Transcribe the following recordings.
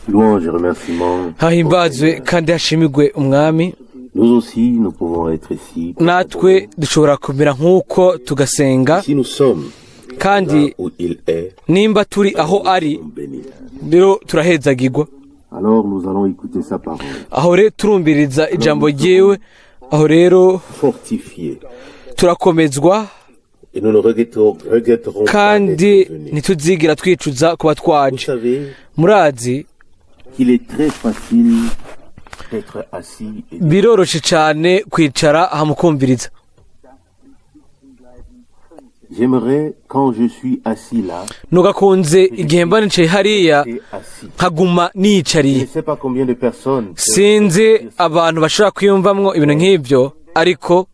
Louange et remerciements. Hahimbazwe kandi hashimigwe Umwami. Nous aussi, nous pouvons être ici. Natwe dushobora kumera nk'uko tugasenga. Si nous sommes Kandi là où il est, nimba turi aho ari, nous sommes bénis. rero turahezagirwa. Alors nous allons écouter sa parole. Aho rero turumviriza ijambo ryiwe, aho rero Fortifiés. turakomezwa. Et nous ne regretterons pas Kandi d'être venus. ntituzigira twicuza kuba Vous twaje. savez Murazi, qu'il est très facile d'être assis et biroroshe cyane kwicara ahamukumviriza. J'aimerais, quand je suis assis là, Nugakunze igihe mba nicaye hariya et assis. nkaguma Je niyicariye. ne sais pas combien de personnes peuvent Sinzi abantu bashobora kwiyumvamwo ibintu nk'ibyo, ariko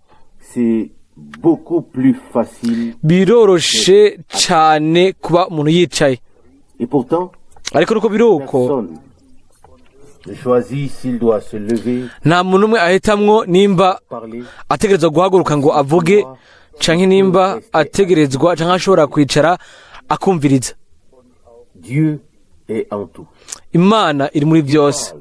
C'est beaucoup plus facile. biroroshe cyane kuba umuntu yicaye. Et pourtant, Ariko nuko biri uko, personne ne choisit s'il doit se lever, nta muntu umwe ahitamwo nimba parler. ategerezwa guhaguruka ngo avuge, canke nimba ategerezwa canke ashobora kwicara akumviriza. Dieu est en tout. Imana iri muri byose,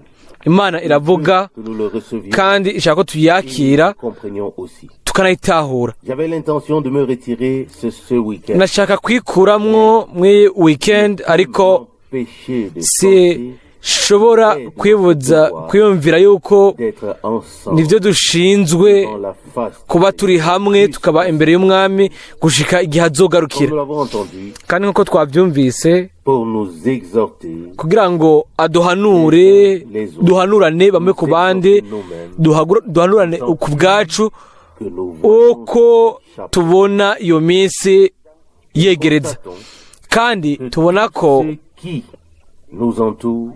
Imana iravuga, Que nous le recevions kandi ishaka ko tuyakira, et comprenions aussi. tukanayitahura. J'avais l'intention de me retirer ce week-end. Nashaka kwikuramwo muri weekend, ariko M'empêcher de penser sinshobora kwibuza kwiyumvira yuko d'être ensemble nibyo dushinzwe dans la face. kuba turi hamwe, tukaba imbere y'Umwami gushika igihe Comme azogarukira. nous l'avons entendu, Kandi nk'uko twabyumvise, pour nous exhorter, kugira ngo aduhanure, duhanurane bamwe ku bandi, duhanurane ku bwacu, que nous voyons uko tubona iyo minsi yegereza, constatons kandi que tubona ko ce qui nous entoure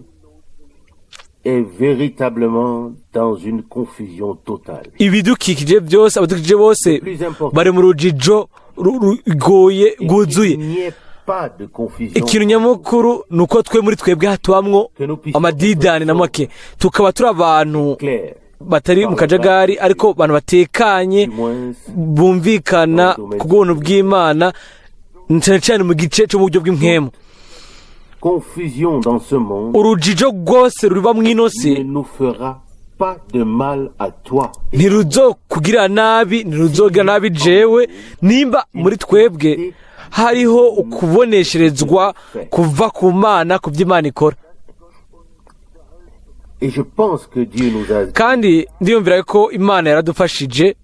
est véritablement dans une confusion totale. ibidukikije byose, abadukikije bose Plus important, bari mu rujijo rugoye rwuzuye. qu'il n'y ait pas de confusion. Ikintu nyamukuru ni uko twe muri twebwe hatubamwo amadidani na make, tukaba turi abantu Clair, batari mu kajagari, ariko abantu batekanye, du moins bumvikana ku bw'ubuntu bw'Imana, cyane cyane mu gice cyo mu buryo bw'impwemu. Confusion dans ce monde Urujijo rwose ruba mu ino si ne nous fera pas de mal à toi. ntiruzokugira nabi, ntiruzogira nabi jewe, nimba muri twebwe hariho ukubonesherezwa kuva ku Mana ku byo Imana ikora. Et je pense que Dieu nous a. Kandi ndiyumvira ko Imana yaradufashije.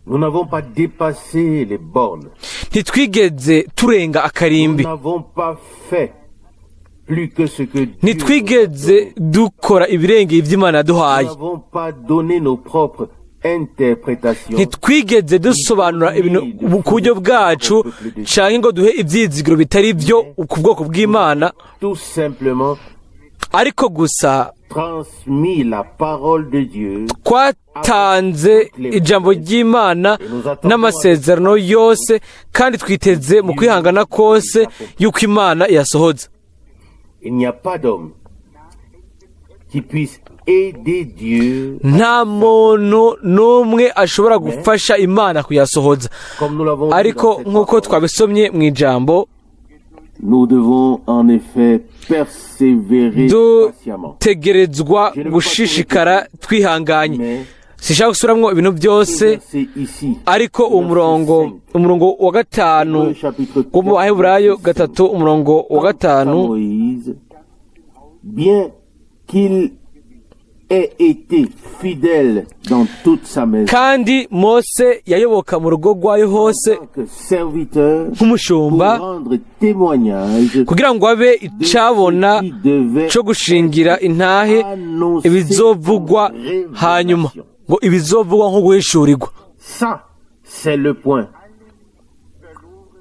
Nous n'avons pas dépassé les bornes. Ntitwigeze turenga Nous akarimbi. n'avons pas fait plus que ce que Dieu nous a Ntitwigeze donné. dukora ibirengeye iby'Imana Nous yaduhaye. n'avons pas donné nos propres interprétations. Ntitwigeze dusobanura ibintu ku buryo bwacu cyangwa ngo duhe ibyizigiro bitari byo ku bwoko bw'Imana, Tout simplement ariko gusa transmis la parole de Dieu twatanze ijambo ry'Imana n'amasezerano yose, kandi twiteze mu kwihangana kose y'uko Imana yasohoza. Il n'y a pas d'homme qui puisse aider Dieu, Nta muntu n'umwe ashobora gufasha Imana kuyasohoza, comme nous l'avons vu ariko dans cette nk'uko parole. twabisomye mu ijambo, Nous devons en effet persévérer patiemment. dutegerezwa gushishikara twihanganye. Mais Sinshaka gusubiramwo ibintu byose, verset ici, ariko umurongo wa 5 chapitre wo mu Baheburayo 3, umurongo wa 5. Moïse, bien qu'il ait été fidèle dans toute sa maison, Kandi Mose yayoboka mu rugo rwayo hose en tant que serviteur, pour nk'umushumba, rendre témoignage kugira ngo abe icabona qui devait co gushingira intahe annoncer ibizovugwa en hanyuma, révélation. ngo ibizovugwa nko guhishurirwa. Ça, c'est le point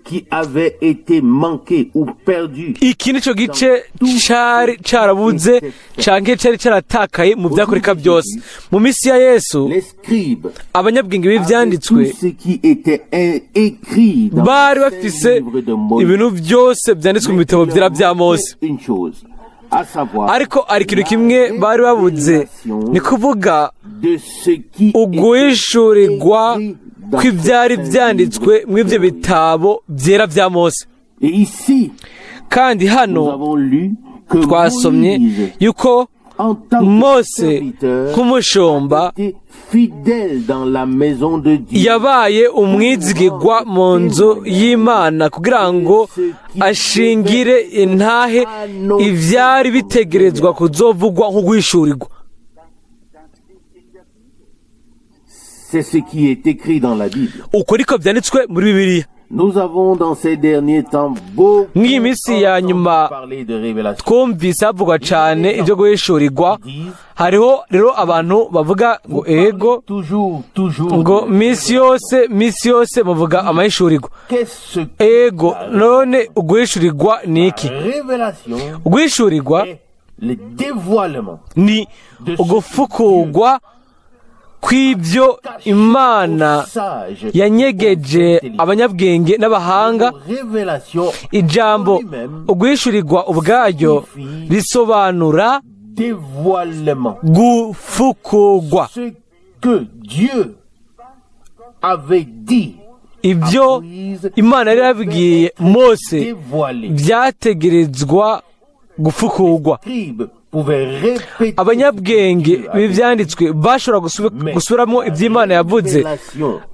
qui avait été manqué ou perdu. Iki nico gice cari carabuze canke cari caratakaye mu vyakoreka byose mu misi ya Yesu. Les scribes Abanyabwenge avaient b'ivyanditswe tout ce qui était écrit dans bari le bafise livre de Moïse. ibintu byose vyanditswe mu bitabo vyera vya Mose, Une chose, à savoir ariko hari ikintu kimwe bari babuze, ni kuvuga de ce qui uguhishurirwa était écrit dans kw'ivyari ce vyanditswe livre mw'ivyo de Moïse. bitabo vyera vya Mose. Et ici, Kandi Nous hano avons lu que twasomye Moïse, yuko en tant que Mose serviteur, nk'umushumba était fidèle dans la maison de Dieu. Yabaye umwizigirwa mu nzu y'Imana kugira ngo ashingire intahe ivyari bitegerezwa kuzovugwa nk'uguhishurirwa. C'est ce qui est écrit dans la Bible. Uko niko vyanditswe muri Bibiliya. Nous avons dans ces derniers temps beaucoup Mw'iyi minsi ya entendu nyuma parler de révélation. Twumvise havugwa cane ibyo guhishurirwa. Hariho rero abantu bavuga ngo ego, Toujours, toujours. ngo misi yose, misi yose muvuga amahishurirwa. Qu'est-ce que Ego, none uguhishurirwa ni iki? la révélation? Uguhishurirwa Est le dévoilement ni ugufukugwa kw'ibyo Imana sage yanyegeje abanyabwenge n'abahanga. Révélation Ijambo uguhishurirwa ubwaryo risobanura dévoilement. Gufukugwa. Ce que Dieu avait dit Ibyo Imana yari yabwiye Mose dévoilé. byategerezwa gufukugwa. Scribes pouvaient répéter Abanyabwenge b'ibyanditswe bashobora gusubiramo iby'Imana yavuze,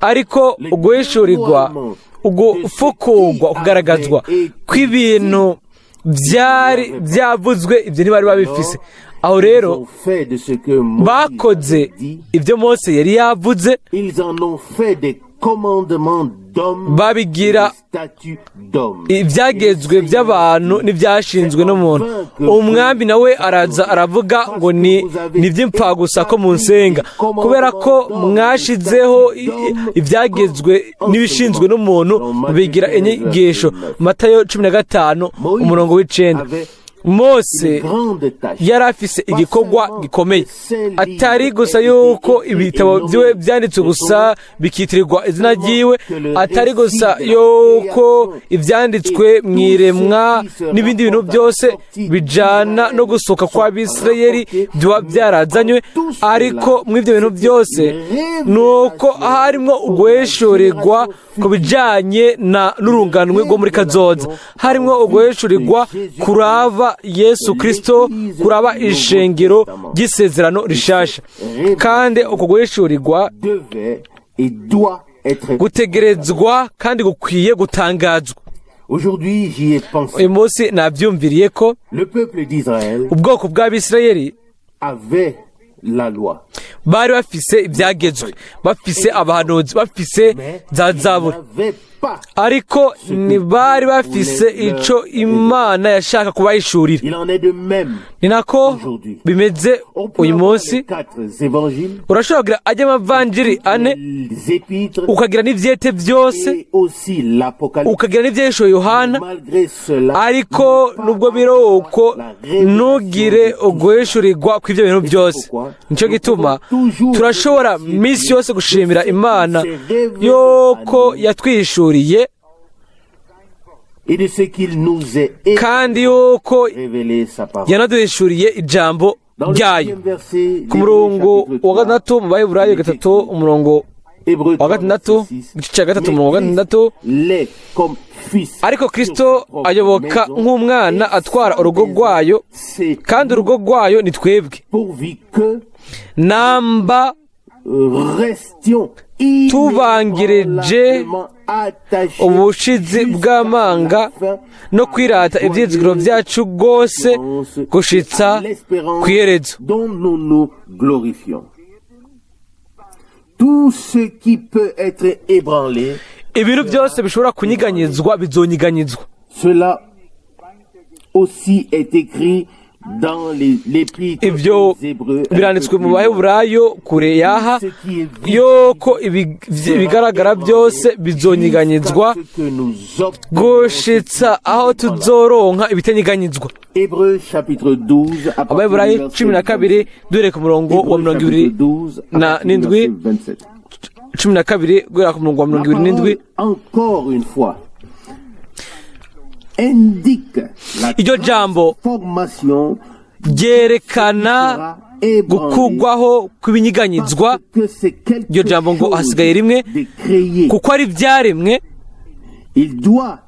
ariko uguhishurirwa, ugufukugwa, kugaragazwa kw'ibintu byari byavuzwe, ibyo ntibari babifise. Aho rero Ils ont fait de ce que Moïse bakoze avait dit, ibyo Mose yari yavuze, ils en ont fait des commandements d'hommes, babigira des statuts d'hommes. Ibyagezwe by'abantu n'ibyashinzwe n'umuntu. Umwami nawe araza aravuga ngo ni iby'imfagusa ko munsenga, kubera ko mwashizeho ibyagezwe n'ibishinzwe n'umuntu, mubigira inyigisho. Matayo 15 umurongo w'9. Mose Une grande tâche. Yari afise igikorwa gikomeye, atari gusa yuko ibitabo byiwe byanditswe gusa bikitirirwa izina ryiwe, atari gusa yuko ibyanditswe mu iremwa n'ibindi bintu byose bijana no gusohoka kw'Abisirayeli biba byarazanywe, ariko muri ibyo bintu byose ni uko harimo uguheshurirwa ku bijanye na n'urunganwe rwo muri kazoza, harimo uguheshurirwa kuraba Yesu Kristo, kuraba ishengero ry'isezerano rishasha. Kandi uko guhishurirwa Devait et doit être. Gutegerezwa kandi gukwiye gutangazwa. Aujourd'hui, j'y ai pensé. Uyu munsi nabyumviriye ko Le peuple d'Israël ubwoko bw'Abisirayeli avait la loi. Bari bafise ibyagezwe, bafise abahanuzi, bafise Mais za ils zaburi, n'avaient pas. Ariko ntibari bafise ico Imana yashaka kubahishurira. Il en est de même. Ni nako bimeze On peut uyu avoir munsi. les quatre évangiles, Urashobora kugira ajya amavanjiri ane, les épîtres ukagira n'ivyete byose, et aussi l'Apocalypse. Ukagira n'ivyahishuwe Yohana, Malgré cela, ariko nubwo biri uko ntugire uguhishurirwa kw'ibyo bintu byose. Nicyo gituma turashobora minsi yose gushimira Imana yuko yatwihishuriye et de ce qu'il nous est kandi yuko révélé sa parole. Yanaduhishuriye ijambo Dans le ryayo. sixième verset, Ku murongo wa gatandatu mu Baheburayo 3, umurongo Hébreux wa 6, igice cya 3, umurongo wa 6: l'est comme fils. Ariko Kristo ayoboka nk'umwana atwara urugo rwayo, C'est kandi urugo rwayo ni twebwe, pourvu que namba restions tubangirije inébranlablement attachés ubushizi bw'amanga no kwirata ibyizigiro byacu rwose gushitsa l'espérance ku iherezo. Dont nous nous glorifions. Tout ce qui peut être ébranlé, Ibintu byose bishobora kunyiganyizwa bizonyiganyizwa. Cela aussi est écrit dans l'épître Ibyo aux Hébreux. Biranditswe mu Baheburayo kure yaha yuko ibigaragara byose bizonyiganyizwa gushitsa aho tuzoronka ibitanyiganyizwa. Hébreux chapitre 12, à partir du Abaheburayo verset 12 duhereye ku murongo wa Hébreux mirongo ibiri chapitre 12, à na partir du n'indwi. Verset 27. 12 guhera ku murongo wa La 27. Parole, encore une fois, indique la Iryo jambo formation ryerekana gukugwaho kw'ibinyiganyizwa. Que c'est quelque Iryo jambo ngo chose hasigaye rimwe, de créé. Kuko ari ibyaremwe. Il doit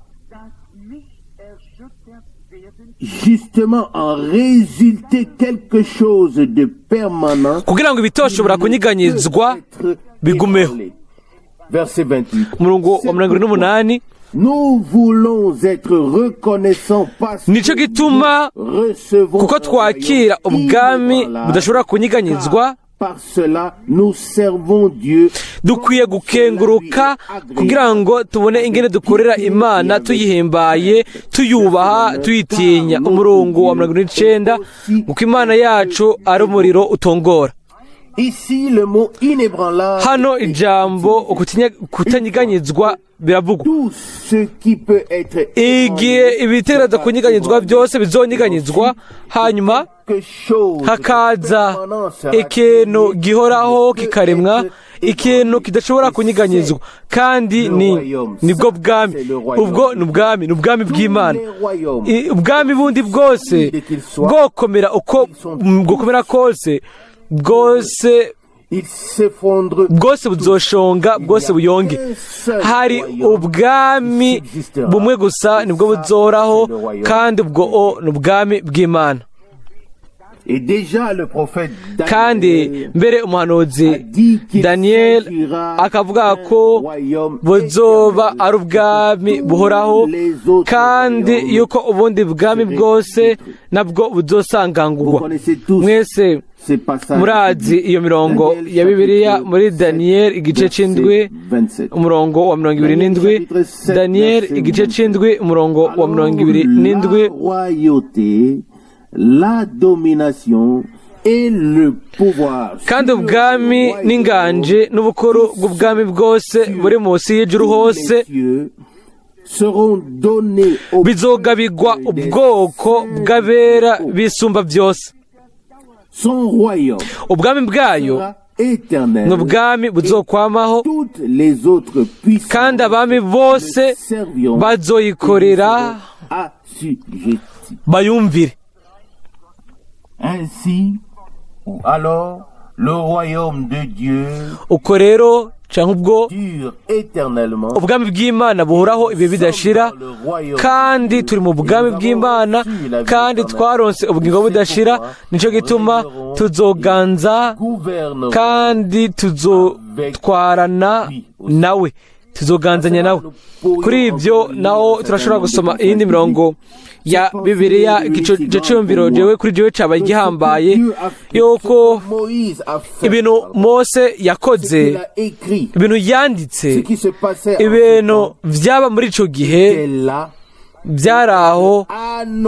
justement en résulter quelque chose de permanent Kugira ngo ibitoshobora kunyeganyezwa être bigumeho. ébranlé. Verset 28. Umurongo wa 28. Nous voulons être reconnaissants parce Nico que gituma nous recevons kuko un twakira royaume ubwami inébranlable, budashobora kunyeganyezwa, car par cela nous servons Dieu dukwiye gukenguruka kugira ngo tubone ingene dukorera Imana tuyihimbaye, tuyubaha, tuyitinya. Umurongo wa 49, kuko Imana yacu ari umuriro utongora. Ici, le mot inébranlable Hano ijambo kutanyeganyezwa biravugwa. Tout ce qui peut être Igihe ibitegereza kunyeganyezwa byose bizonyeganyezwa, hanyuma quelque chose hakaza ikintu gihoraho kikaremwa, ikintu kidashobora kunyeganyezwa, kandi ni nibwo bwami. Ubwo ni ubwami, ni ubwami bw'Imana. Ubwami bundi bwose bwokomera uko bwokomera kose, bwose il s'effondre. bwose buzoshonga, bwose buyonge. Hari ubwami bumwe gusa, nibwo buzohoraho, kandi ubwo ni ubwami bw'Imana. Et déjà le prophète Kandi Daniel mbere umuhanuzi Daniel akavuga ko buzoba ari ubwami buhoraho, kandi yuko ubundi bwami bwose nabwo buzosangangurwa. Mwese ces passages. murazi iyo mirongo ya Bibiliya muri Daniel igice c'indwi, umurongo wa 27. Daniel igice c'indwi, umurongo wa 27. La royauté, la domination et le pouvoir. Kandi ubwami n'inganje n'ubukuru bw'ubwami bwose buri munsi y'ijuru hose seront donnés au bizogabigwa ubwoko bw'abera bisumba byose. Son royaume Ubwami bwayo sera éternel. ni ubwami buzokwamaho, Toutes les autres puissances kandi abami bose serviront bazoyikorera, assujettis. bayumvire. Ainsi, ou alors, le royaume de Dieu Uko rero canke ubwo dure éternellement. ubwami bw'Imana buhoraho ibihe bidashira, kandi turi mu bwami bw'Imana, kandi twaronse ubugingo budashira. Nico gituma tuzoganza Gouverneront kandi tuzotwarana nawe, tuzoganzanya nawe. Kuri ibyo naho turashobora gusoma iyindi mirongo ya Bibiliya. Ico ciyumviro jewe kuri jewe cabaye igihambaye, yuko Moïse a fait, ibintu Mose yakoze, il a écrit ibintu yanditse, ce qui se passait ibintu vyaba muri ico gihe en là byari aho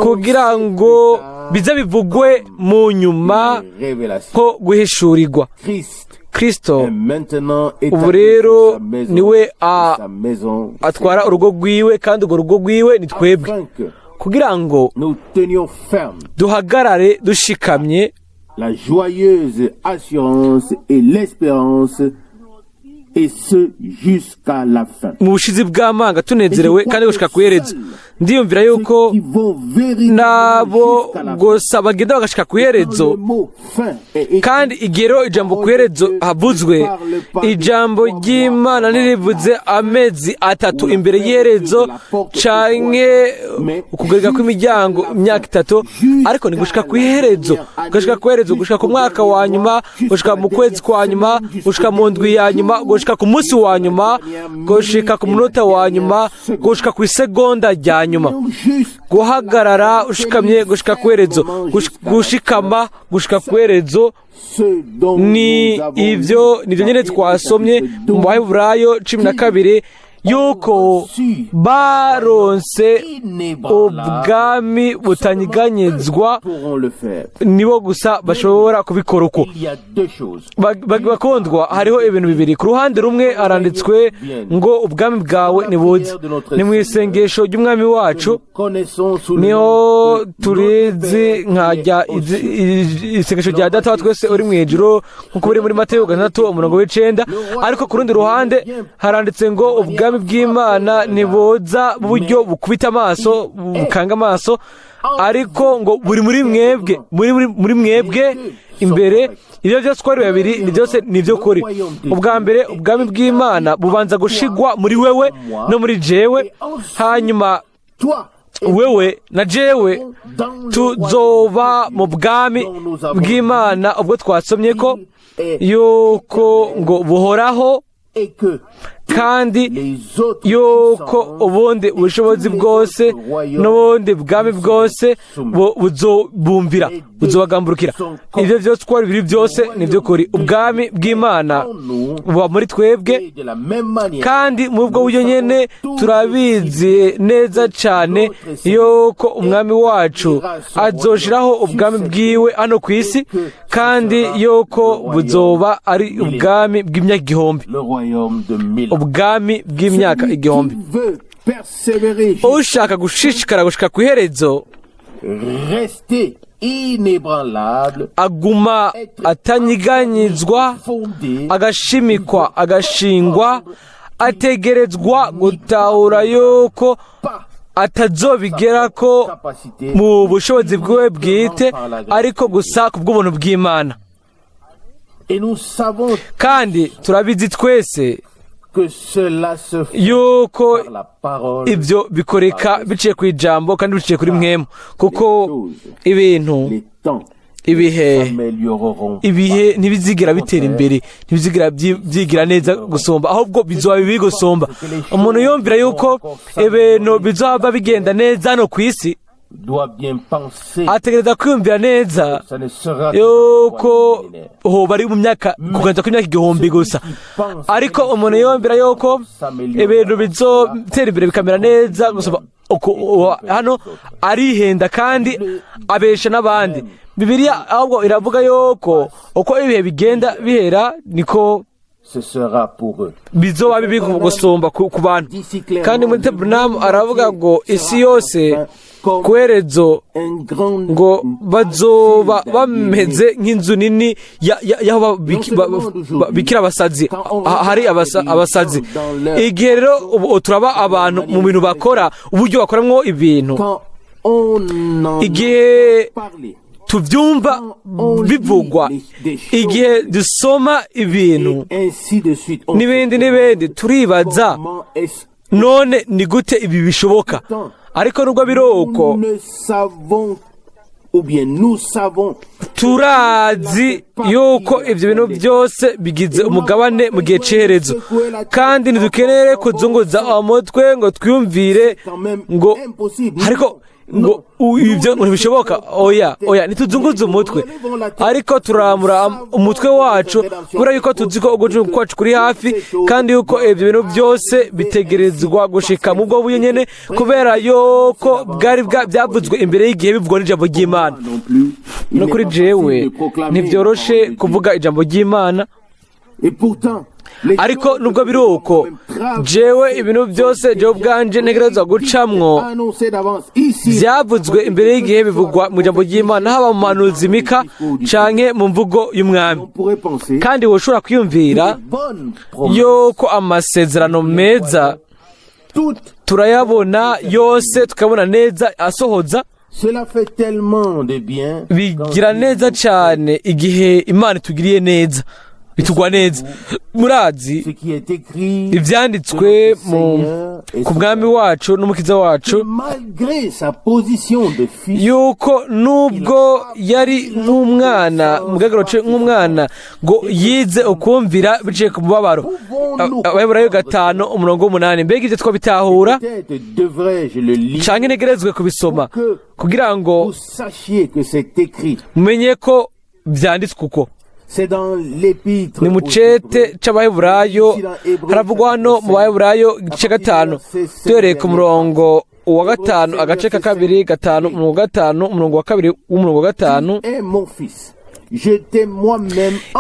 kugira ngo bize bivugwe mu nyuma révélation. ko guhishurirwa. Christ Kristo est maintenant ubu rero niwe sa maison, atwara urugo rwiwe, kandi urwo rugo rwiwe ni twebwe, afin que kugira ngo nous tenions ferme duhagarare dushikamye la joyeuse assurance et l'espérance, et ce jusqu'à la fin. Mu bushizi bw'amanga, tunezerewe kandi gushika ku iherezo. Ndiyumvira yuko Qui vont véritablement nabo jusqu'à la fin. gusa bagenda bagashika ku iherezo. Le mot fin est écrit. Kandi igihe rero ijambo ku iherezo havuzwe, ijambo ry'Imana ntirivuze amezi 3 imbere y'iherezo canke ukugarika kw'imiryango imyaka 3, ariko ni gushika ku iherezo, gushika ku iherezo, gushika ku mwaka wa nyuma, gushika mu kwezi kwa nyuma, gushika mu ndwi ya nyuma, gushika ku munsi wa nyuma, gushika ku munota wa nyuma, gushika ku isegonda rya nyuma. Guhagarara ushikamye gushika ku iherezo, gushikama gushika ku iherezo, ni ibyo, nibyo nyine twasomye mu Baheburayo 12, yuko baronse ubwami butanyeganyezwa, Pourront le faire. nibo gusa bashobora kubikora uko. Il y a deux choses. Bakundwa, hariho ibintu bibiri. Ku ruhande rumwe haranditswe ngo ubwami bwawe nibuze, ni mu isengesho ry'Umwami wacu. Connaissons sous le Niho nom de turizi nkajya isengesho rya Data wa twese uri mu ijuru, nk'uko biri muri Mateyo 6 umurongo w'9. Ariko ku rundi ruhande haranditse ngo ubwami bw'Imana ntibuza mu buryo bukubita amaso, bukanga amaso, ariko ngo buri muri mwebwe, muri mwebwe imbere. Ibyo byose uko ari babiri ni byose ni ibyo kuri. Ubwa mbere, ubwami bw'Imana bubanza gushigwa muri wewe no muri jewe, hanyuma Toi Wewe na jewe tuzoba mu bwami bw'Imana, ubwo twasomye ko yuko ngo buhoraho, kandi yuko ubundi bushobozi bwose n'ubundi bwami bwose buzobumvira, buzobagamburukira. Ibyo byose uko ari bibiri byose ni by'ukuri. Ubwami bw'Imana buba muri twebwe, kandi muri ubwo buryo nyine turabizi neza cyane yuko umwami wacu azoshiraho ubwami bwiwe hano ku isi, kandi yuko buzoba ari ubwami bw'imyaka 1000, ubwami bw'imyaka 1000. Ushaka gushishikara gushika ku iherezo, aguma atanyiganyizwa, agashimikwa, agashingwa, ategerezwa gutahura yuko atazobigera ko mu bushobozi bwiwe bwite, ariko gusa ku bw'ubuntu bw'Imana. Kandi turabizi twese yuko ibyo bikoreka biciye ku ijambo kandi biciye kuri mwemu, kuko ibintu, ibihe ntibizigera bitera imbere, ntibizigera byigira neza gusumba, ahubwo bizoba bibi gusumba. Umuntu yumvira yuko ibintu bizoba bigenda neza hano ku isi, ategereza kwiyumvira neza yuko hoba ari mu myaka kuganza kw'imyaka 1000 gusa. Ariko umuntu yumvira yuko ibintu bizotera imbere bikamera neza gusumba hano, arihenda kandi abesha n'abandi. Bibiliya ahubwo iravuga yuko uko ibihe bigenda bihera niko bizoba bibi gusumba ku bantu. Kandi muri Tebunamu aravuga ngo isi yose kuherezo ngo bazoba bameze nk'inzu nini y'aho bikira abasazi, hari abasazi. Igihe rero ubu turaba abantu mu bintu bakora, uburyo bakoramwo ibintu, igihe tubyumva bivugwa, igihe dusoma ibintu n'ibindi n'ibindi, turibaza none ni gute ibi bishoboka? Ariko nubwo biri uko, turazi yuko ibyo bintu byose bigize umugabane mu gihe cy'iherezo, kandi ntidukenere kuzunguza umutwe ngo twiyumvire ngo ariko ngo ibyo ntibishoboka. Oya, oya, ntituzunguze umutwe, ariko turamura umutwe wacu kubera yuko tuzi ko ugucunga kwacu kuri hafi, kandi yuko ibyo bintu byose bitegerezwa gushika mu bwo buryo nyene, kubera yuko bwari byavuzwe imbere y'igihe bivugwa n'ijambo ry'Imana. No kuri jewe ntibyoroshe kuvuga ijambo ry'Imana, ariko nubwo biri uko, jewe ibintu byose jewe ubwanje ntegerezwa gucamwo byavuzwe imbere y'igihe bivugwa mu ijambo ry'Imana, haba mu muhanuzi Mika canke mu mvugo y'umwami. Kandi woshobora kwiyumvira yuko amasezerano meza turayabona yose, tukabona neza asohoza. Bigira neza cyane igihe Imana itugiriye neza, bitugwa neza. Murazi ibyanditswe ku mwami wacu n'umukiza wacu, yuko nubwo yari nk'umwana, mu gaciro nk'umwana, ngo yize ukumvira biciye ku mubabaro. Abaheburayo 5:8. Mbega ibyo twabitahura canke ntegerezwe kubisoma kugira ngo mumenye ko byanditswe uko? Ni mu cete c'Abaheburayo, haravugwa hano mu Baheburayo igice 5, duhereye ku murongo wa 5, agace ka 2, 5, umurongo 5, umurongo wa 2 w'umurongo wa 5.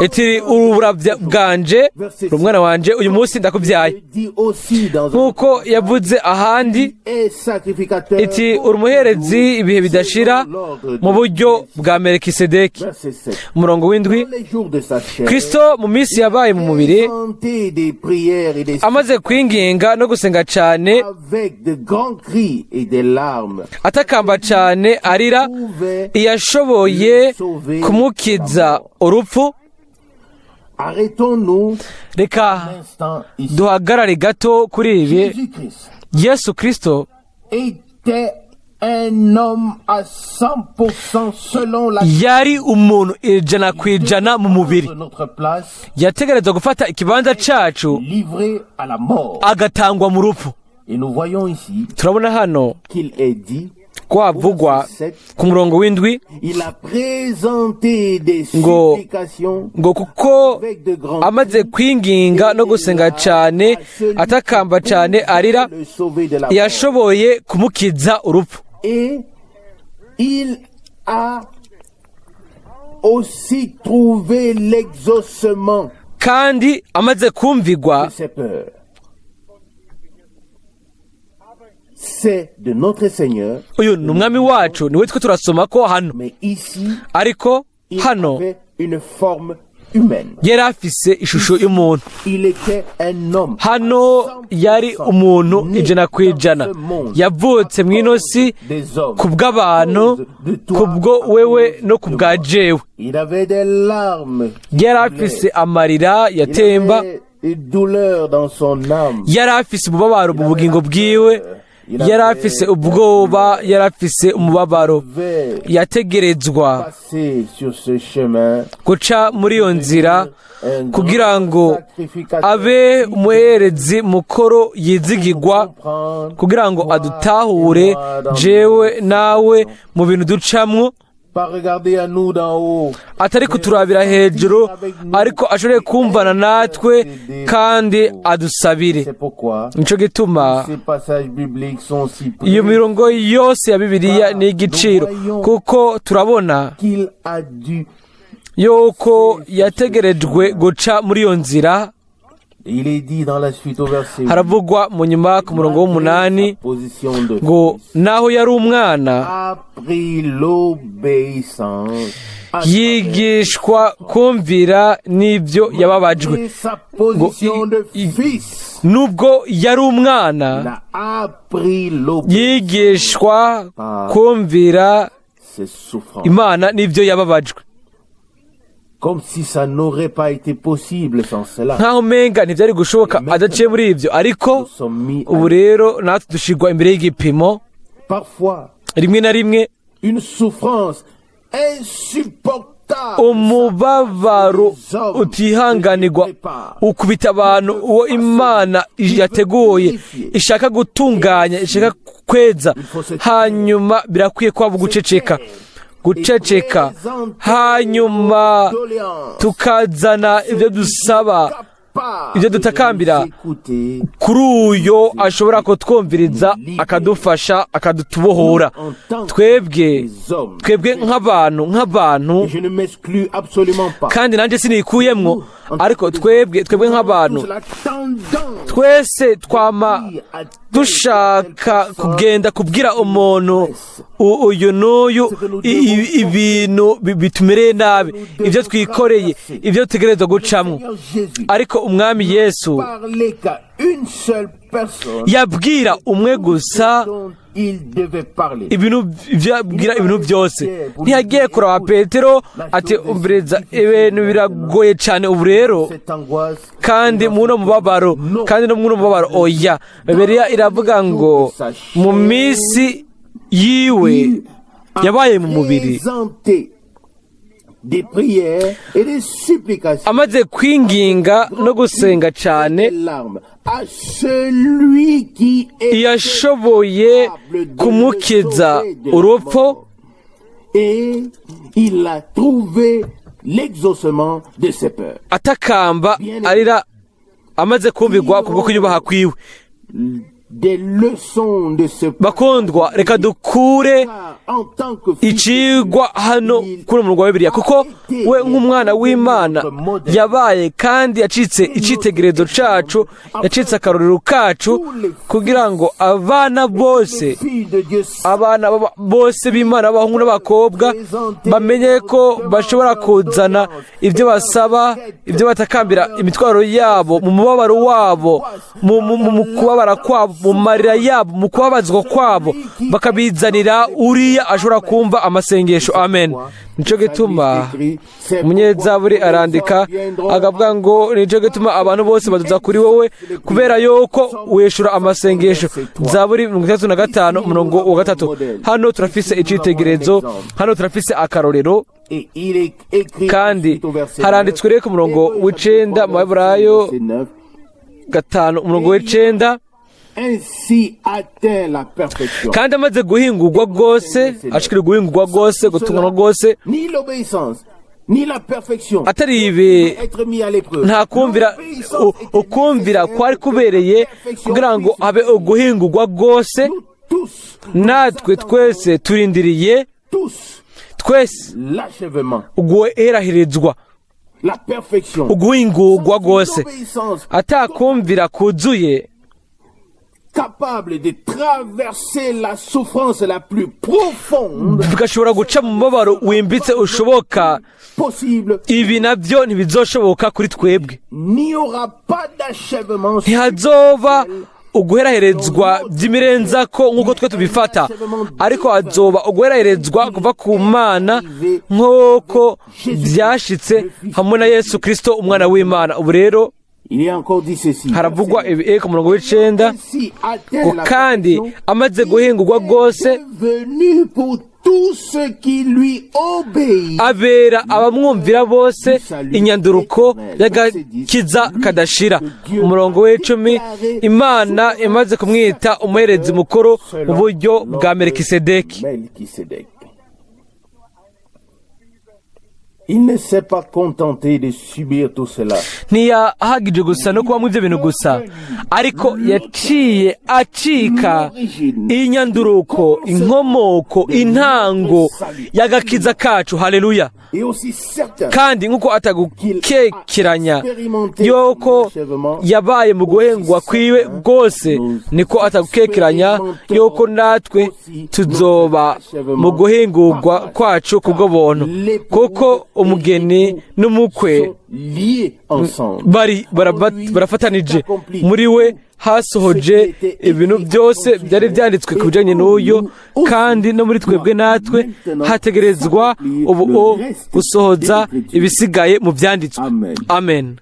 Iti urubura bwanje, umwana wanje, uyu munsi ndakubyaye. Nk'uko yavuze ahandi, iti urumuherezi ibihe bidashira mu buryo bwa Melikisedeki. Umurongo w'indwi, Kristo mu minsi yabaye mu mubiri, amaze kwinginga no gusenga cyane, atakamba cyane arira, iyashoboye kumukiza urupfu. Reka duhagarare gato kuri ibi. Yesu Kristo Un homme à 100% selon la Yari umuntu 100% mu mubiri. de notre place, Yategerezwa gufata ikibanza cacu, livré à la mort. agatangwa mu rupfu. Et nous voyons ici Turabona hano qu'il est dit, ko havugwa ku murongo w'7, il a présenté des supplications ngo kuko avec de grands amaze kwinginga no gusenga cyane, atakamba cyane arira, le sauver de la mort. yashoboye kumukiza urupfu. Et il a aussi trouvé l'exaucement Kandi amaze kumvigwa. de ses peurs. C'est de notre Seigneur, Uyu ni umwami wacu, niwe twe turasoma ko hano. mais ici, Ariko il hano avait une forme humaine. yari afise ishusho y'umuntu. Il était un homme. Hano yari umuntu 100%, yavutse mu ino si ku bw'abantu, kubwo wewe no ku bwa jewe. Il avait des larmes. Yari afise amarira Il yatemba. avait une douleur dans son âme. Yari afise umubabaro mu bugingo bwiwe, yari afise ubwoba, yari afise umubabaro. Il Yategerezwa passer sur ce chemin guca muri iyo nzira kugira ngo abe umuherezi mukuru yizigigwa, kugira ngo adutahure jewe nawe mu bintu ducamwo, pas regarder à nous d'en haut, atari kuturabira hejuru, ariko ashobore kumvana natwe kandi adusabire. C'est pourquoi Nico gituma ces passages bibliques sont si iyo précieux mirongo yose ya Bibiliya ni igiciro, kuko turabona qu'il a dû. yuko yategerejwe guca muri iyo nzira. Il est dit dans la suite au verset 8, Haravugwa mu nyuma ku murongo w'8 sa position de ngo fils, naho yari umwana, a pris l'obéissance à yigishwa kumvira n'ibyo yababajwe. travers sa position de fils. Nubwo yari umwana, Il a appris l'obéissance, yigishwa kumvira ses souffrances. Imana n'ibyo yababajwe. Comme si ça n'aurait pas été possible sans cela. Nkaho umenga ntibyari gushoboka adaciye muri ibyo. Ariko Nous sommes mis à ubu rero natwe dushirwa imbere y'igipimo. Parfois Rimwe na rimwe une souffrance insupportable umubabaro utihanganirwa ukubita abantu uwo Imana yateguye, ishaka gutunganya, ishaka kweza. Hanyuma birakwiye kwaba guceceka, guceceka, hanyuma tukazana ibyo dusaba, ibyo dutakambira écouter kuri uyo ashobora kutwumviriza, akadufasha, akadutubohora. Twebwe nk'abantu, Et je ne m'exclus absolument pas. kandi nanjye sinikuyemwo, ariko twebwe nk'abantu, Tous la tendance twese twama à dushaka kugenda kubwira umuntu uyu n'uyu ibintu bitumereye nabi, ibyo twikoreye, ibyo dutegerezwa gucamwo. Seigneur Jésus Ariko umwami Yesu parlait qu'à une seule personne yabwira umwe gusa dont il devait parler. ibintu, yabwira ibintu byose. Ntiyagiye kuraba Petero ati: "Umviriza, ibintu biragoye cyane ubu rero, Cette angoisse, kandi muno mubabaro, kandi no muno mubabaro." Oya, Bibiliya iravuga ngo mu minsi yiwe yabaye mu mubiri, présenté des prières et des supplications amaze kwinginga no gusenga cyane, des larmes à celui qui est yashoboye kumukiza urupfu. Et il a trouvé l'exaucement de ses peurs. Atakamba arira, amaze kumvigwa kubwo kuyubaha kwiwe. Des leçons de ce Bakundwa, reka dukure car en tant que fils icigwa hano kuri umurongo wa Bibiliya, kuko we nk'umwana w'Imana yabaye kandi yacitse icitegererezo cacu, yacitse akarorero kacu, kugira ngo abana bose, filles de Dieu abana bose b'Imana, b'abahungu n'abakobwa, bamenye ko bashobora kuzana ibyo basaba, ibyo batakambira, imitwaro yabo, mu mubabaro wabo, mu kubabara kwabo. mu marira yabo, mu kubabazwa kwabo, bakabizanira uriya ashobora kumva amasengesho. Amen. Nicyo gituma umunyezaburi arandika akavuga ngo: "Nicyo gituma abantu bose baduza kuri wowe, kubera yuko wishura amasengesho." Zaburi 65 umurongo wa 3. Hano turafise icitegerezo, hano turafise akarorero. Kandi haranditswe rero ku murongo w'9 mu Baheburayo 5 umurongo w'9: "Kandi amaze guhingurwa rwose, ashikira guhingurwa rwose, gutunganywa rwose." Atari ibi, nta kumvira, ukumvira kwari kubereye kugira ngo habe uguhingurwa rwose. Natwe twese turindiriye twese uguheraherezwa, uguhingurwa rwose. Atakumvira kuzuye Capable de traverser la souffrance la plus profonde bigashobora guca mu mubabaro wimbitse ushoboka possible. Ibi nabyo ntibizoshoboka kuri twebwe. N'y aura pas d'achèvement. Ntihazoba uguheraherezwa by'imirenzako nk'uko twe tubifata, ariko hazoba uguheraherezwa kuva ku Mana nk'uko byashitse hamwe na Yesu Kirisito, umwana w'Imana. Ubu rero Il est encore dit ceci. haravugwa ibi ku murongo w'9 ngo: "Kandi amaze guhingurwa rwose, Venu pour tous ceux qui lui obéissent. abera abamwumvira bose inyanduruko y'agakiza kadashira." Umurongo w'10: "Imana imaze kumwita umuherezi mukuru mu buryo bwa Melikisedeki." Melchisedec. Il ne s'est pas contenté de subir tout cela. Ntiyahagije gusa no kuba mu ibyo bintu gusa, ariko yaciye acika inyanduruko, inkomoko, intango y'agakiza kacu. Haleluya! Et aussi certain Kandi nk'uko atagukekeranya yuko yabaye mu guhengwa kwiwe bwose, niko atagukekeranya yuko natwe tuzoba mu guhingurwa kwacu kubwo buntu, kuko umugeni n'umukwe sont liés ensemble. bari barafatanije. Muri we hasohoje ibintu byose byari byanditswe ku bijyanye n'uyu, kandi no muri twebwe natwe hategerezwa ubu gusohoza ibisigaye mu byanditswe. Amen.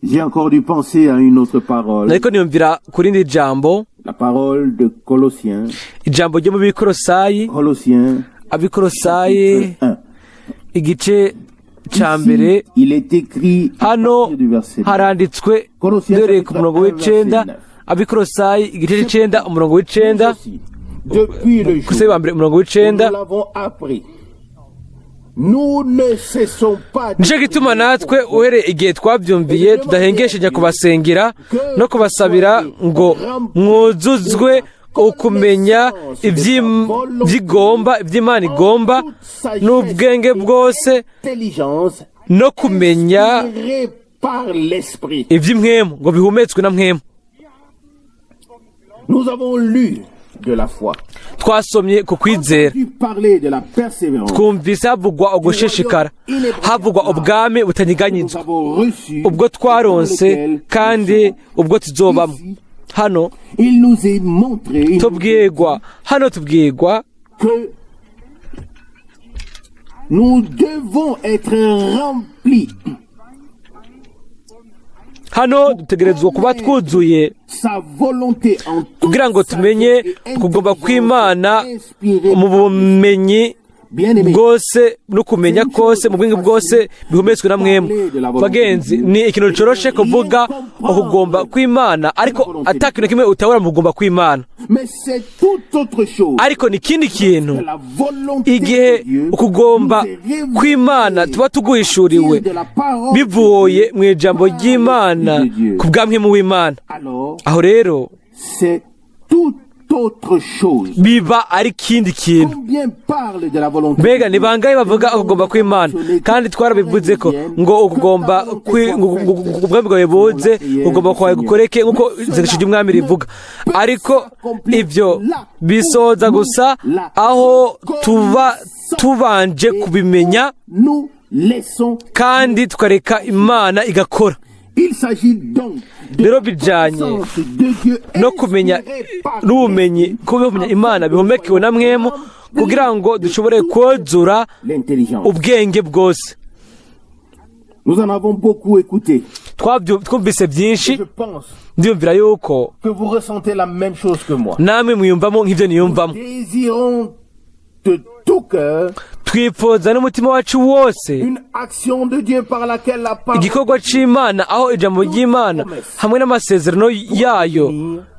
J'ai encore dû penser à une autre parole. Ariko niyumvira ku rindi jambo. La parole de Colossiens. Ijambo ryo mu Bikorosayi. Colossiens Abikorosayi 1. igice cya mbere. Il est écrit à Hano partir du verset 9. haranditswe dore ku murongo w'9, Abikorosayi igice c'9 umurongo w'9. Aussi, depuis le jour Korosayi wa mbere umurongo où w'9. nous l'avons appris, nous ne cessons pas de Nicyo gituma natwe uhereye igihe twabyumviye tudahengeshanya kubasengera no kubasabira ngo mwuzuzwe ukumenya iby'igomba, iby'Imana igomba, n'ubwenge bwose intelligence no kumenya inspirée par l'Esprit. iby'impwemu, ngo bihumetswe na Mpwemu. Nous avons lu de la foi. Twasomye ku kwizera. Tu parler de la persévérance. Twumvise havugwa ugushishikara, havugwa ubwami Nous butanyeganyizwa avons reçu ubwo twaronse kandi ubwo tuzobamo. Hano Il nous est montré, il nous tubwirwa, hano tubwirwa que nous devons être remplis Hano dutegerezwa kuba twuzuye sa volonté en toute kugira ngo tumenye kugomba kw'Imana mu bumenyi Bien-aimé, bwose no kumenya kose, mu bwenge bwose bihumetswe na Mpwemu. Bagenzi, ni ikintu coroshe kuvuga ukugomba kw'Imana, ariko ata kintu kimwe utabura mu kugomba kw'Imana. Mais c'est tout autre chose. Ariko ni ikindi kintu La volonté igihe de Dieu ukugomba nous est révélée kw'Imana tuba tuguhishuriwe de la parole bivuye mu ijambo ry'Imana ku bwa Mpwemu w'Imana. Alors, Aho rero c'est tout autre chose. biba ari ikindi kintu. Combien parle de la volonté Mbega ni bangahe bavuga ukugomba kw'Imana? Kandi twarabivuze ko ngo ukugomba ngo ubwami bwawe buze, ugomba kwawe gukoreke nk'uko isengesho ry'Umwami rivuga, ariko ibyo bisoza gusa aho tuba tubanje kubimenya Nous laissons kandi tukareka Imana igakora. Rero bijanye no kumenya n'ubumenyi, kumenya Imana bihumekewe na Mpwemu, kugira ngo dushobore kwozura ubwenge bwose. Nous en avons beaucoup écouté. Twumvise byinshi. Je pense Ndiyumvira yuko que vous ressentez la même chose que moi. namwe mwiyumvamo nk'ibyo niyumvamo. Désirons de tout cœur Twifuza n'umutima wacu wose une action de Dieu par laquelle la parole igikorwa c'Imana, aho ijambo ry'Imana hamwe n'amasezerano yayo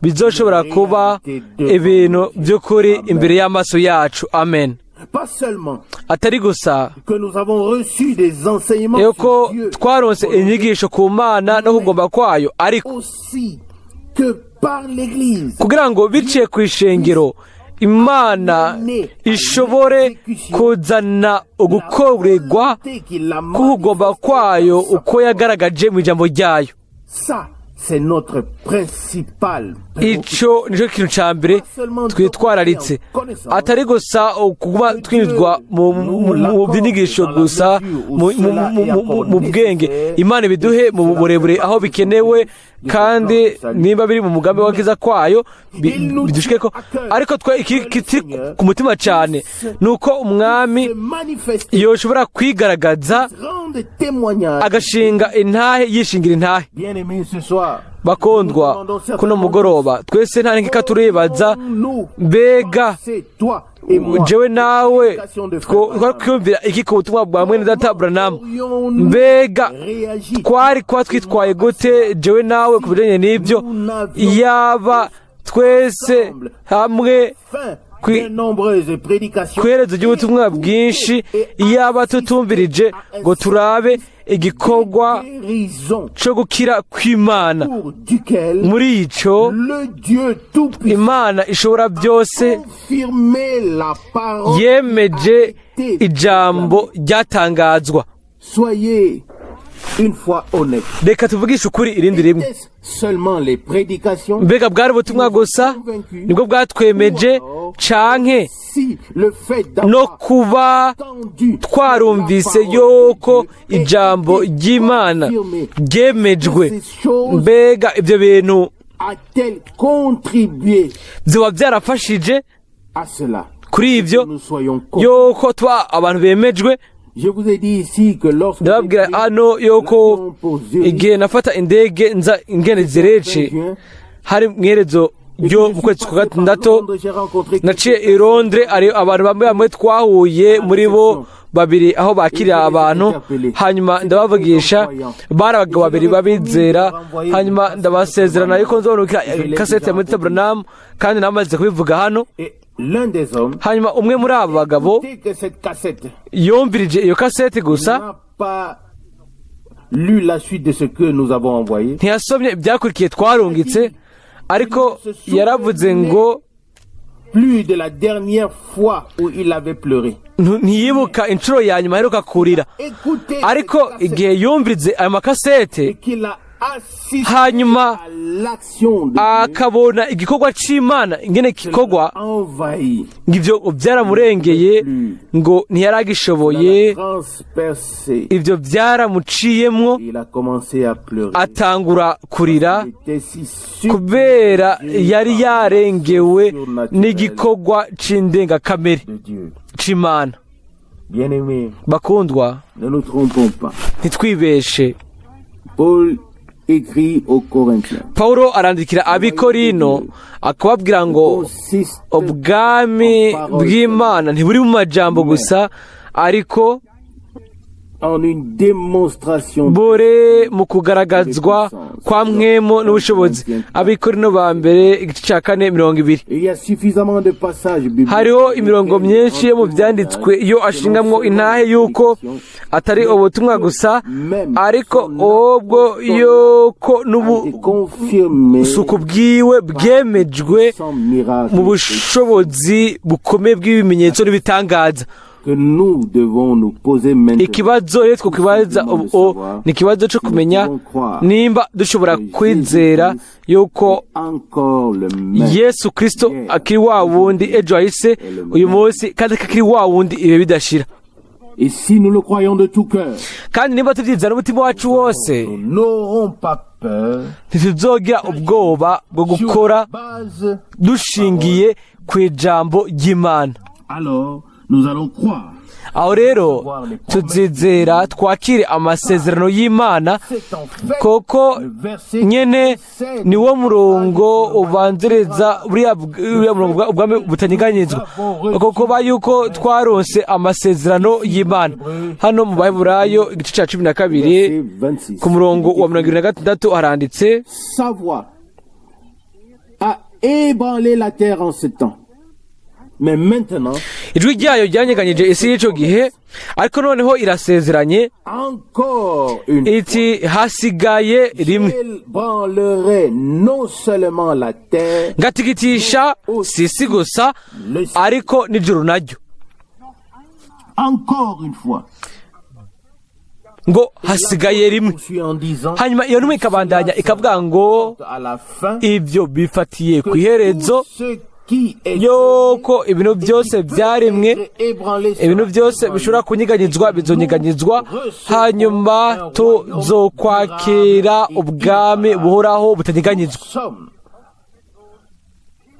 bizoshobora kuba ibintu by'ukuri imbere y'amaso yacu. Amen. Pas seulement Atari gusa que nous avons reçu des enseignements yuko sur Dieu, twaronse inyigisho ku Mana no kugomba kwayo, ariko aussi que par l'Église, kugira ngo biciye ku ishengero Imana ishobore kuzana ugukorerwa k'ukugomba kwayo uko yagaragaje mu ijambo ryayo. Ça, c'est notre principal Ico nico kintu ca mbere twitwararitse, atari gusa kuba twinjizwa mu by'inyigisho gusa mu bwenge. Imana ibiduhe mu burebure aho bikenewe, kandi niba biri mu mugambi w'akiza kwayo bidushikeko. Ariko twe ikiri ku mutima cyane ni uko Umwami se manifester, yoshobora kwigaragaza, rendre témoignage. agashinga intahe, yishingira intahe. Bien-aimés, ce soir, Bakundwa, kuno mugoroba twese nta nkeka turibaza: mbega c'est toi et moi. jewe nawe twari kwiyumvira iki ku butumwa bwa mwene data Branham? Mbega twari kuba twitwaye gute, jewe nawe, ku bijanye n'ibyo, yaba twese hamwe Fin de nombreuses prédications. Ku iherezo ry'ubutumwa bwinshi, iyaba tutumvirije ngo turabe igikorwa Guérison co gukira kw'Imana? pour duquel Muri ico le Dieu Tout-Puissant Imana ishobora byose confirmé la parole yemeje qui a été ijambo ryatangazwa. Soyez une fois honnête. Reka tuvugishe ukuri irindi rimwe. Était-ce seulement les prédications? Mbega bwari ubutumwa gusa nibwo bwatwemeje, canke Si le fait no d'avoir kuba entendu twarumvise yuko ijambo ry'Imana ryemejwe, mbega ibyo bintu a-t-elle contribué byoba byarafashije à cela? Kuri ibyo Nous soyons convaincus. yuko tuba abantu bemejwe? Je vous ai dit ici que lorsque Ndababwira hano yuko igihe nafata indege nza ingene zerece, hari mwiherezo ryo mu kwezi kwa gatandatu, naciye i Londres, ari abantu bamwe bamwe twahuye, muri bo babiri aho bakirira abantu. Hanyuma ndabavugisha, bari abagabo babiri babizera. Hanyuma ndabasezerana yuko nzobonukira kasete ya Mwita Branham, kandi namaze kubivuga hano. Et l'un des hommes Hanyuma umwe muri abo bagabo dit que cette cassette yumvirije iyo kasete gusa, n'a pas lu la suite de ce que nous avons envoyé. ntiyasomye ibyakurikiye twarungitse, ariko yaravuze ngo Plus de la dernière fois où il avait pleuré. Ntiyibuka inshuro ya nyuma aheruka kurira. Écoutez Ariko cette cassette igihe yumvirize ayo makasete, et qu'il a assisté hanyuma à l'action de Dieu, akabona igikorwa c'Imana ingene gikorwa, envahi, ngo ivyo byaramurengeye, ngo ntiyaragishoboye. Transpercé. Ibyo byaramuciyemwo. Il a commencé à pleurer. Atangura kurira Il était si sûr kubera yari yarengewe n'igikorwa c'indengakamere de Dieu. c'Imana. Bien-aimés, Bakundwa, ne nous trompons pas. ntitwibeshe. Paul écrit aux Corinthiens. Paulo arandikira Abikorino akababwira ngo Consiste ubwami bw'Imana ntiburi mu majambo gusa, ariko en une démonstration buri mu kugaragazwa kwa Mpwemu n'ubushobozi. Abikorino ba mbere, igice cya 4, 20. Il y a suffisamment de passages bibliques Hariho imirongo myinshi yo mu byanditswe iyo ashingamwo intahe yuko atari ubutumwa gusa, ariko ubwo yuko a été confirmé n'ubusuku bwiwe bwemejwe sans miracle mu bushobozi bukomeye bw'ibimenyetso n'ibitangaza. Que nous devons nous poser maintenant. Ikibazo rero twokibaza ubu ni ikibazo cyo kumenya nimba dushobora kwizera yuko Encore le même. Yesu Kristo akiri wa wundi ejo hahise, uyu munsi, kandi akiri wa wundi ibihe bidashira. Et si nous le croyons de tout cœur, Kandi niba tubyizera n'umutima wacu wose, nous n'aurons pas peur ntituzogira ubwoba bwo sur gukora la base. dushingiye ku ijambo ry'Imana. Alors, nous allons croire. Aho rero tuzizera twakire amasezerano y'Imana, C'est en fait koko le verset nyene qui niwo murongo ubanziriza buriya murongo ubwami butanyeganyezwa, kuko ba yuko twaronse amasezerano y'Imana. Hano mu Baheburayo igice cya 12, verset 26. ku murongo wa 76 haranditse: Sa voix a ébranlé la terre en ce temps. Mais maintenant, Ijwi ryayo ryanyeganyije isi y'icyo gihe, ariko noneho irasezeranye encore une iti: hasigaye rimwe, ébranlerait non seulement la terre, ngatigitisha si isi gusa, le ciel. ariko n'ijuru naryo. Encore une fois. Ngo hasigaye rimwe. Poursuit en disant, Hanyuma iyo ntumwa ikabandanya ikavuga ngo à la fin, ibyo bifatiye ku iherezo, ce qui est yuko ibintu byose byaremwe, ibintu byose bishobora kunyeganyezwa bizonyeganyezwa, hanyuma tuzokwakira ubwami buhoraho butanyeganyezwa. Sommes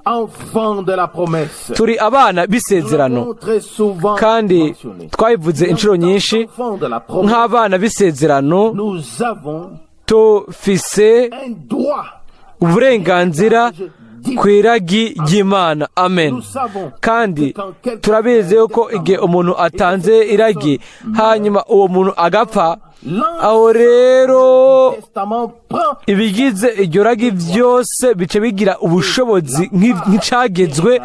enfants de la promesse. Turi abana b'isezerano, Très souvent kandi mentionné. twabivuze inshuro nyinshi. Enfants de la promesse, Nk'abana b'isezerano, nous avons tufise un droit. uburenganzira ku iragi ry'Imana. Amen. Nous savons Kandi turabizi yuko igihe umuntu atanze iragi, hanyuma uwo muntu agapfa, aho rero testament prend ibigize iryo ragi byose bice bigira ubushobozi nk'icagezwe,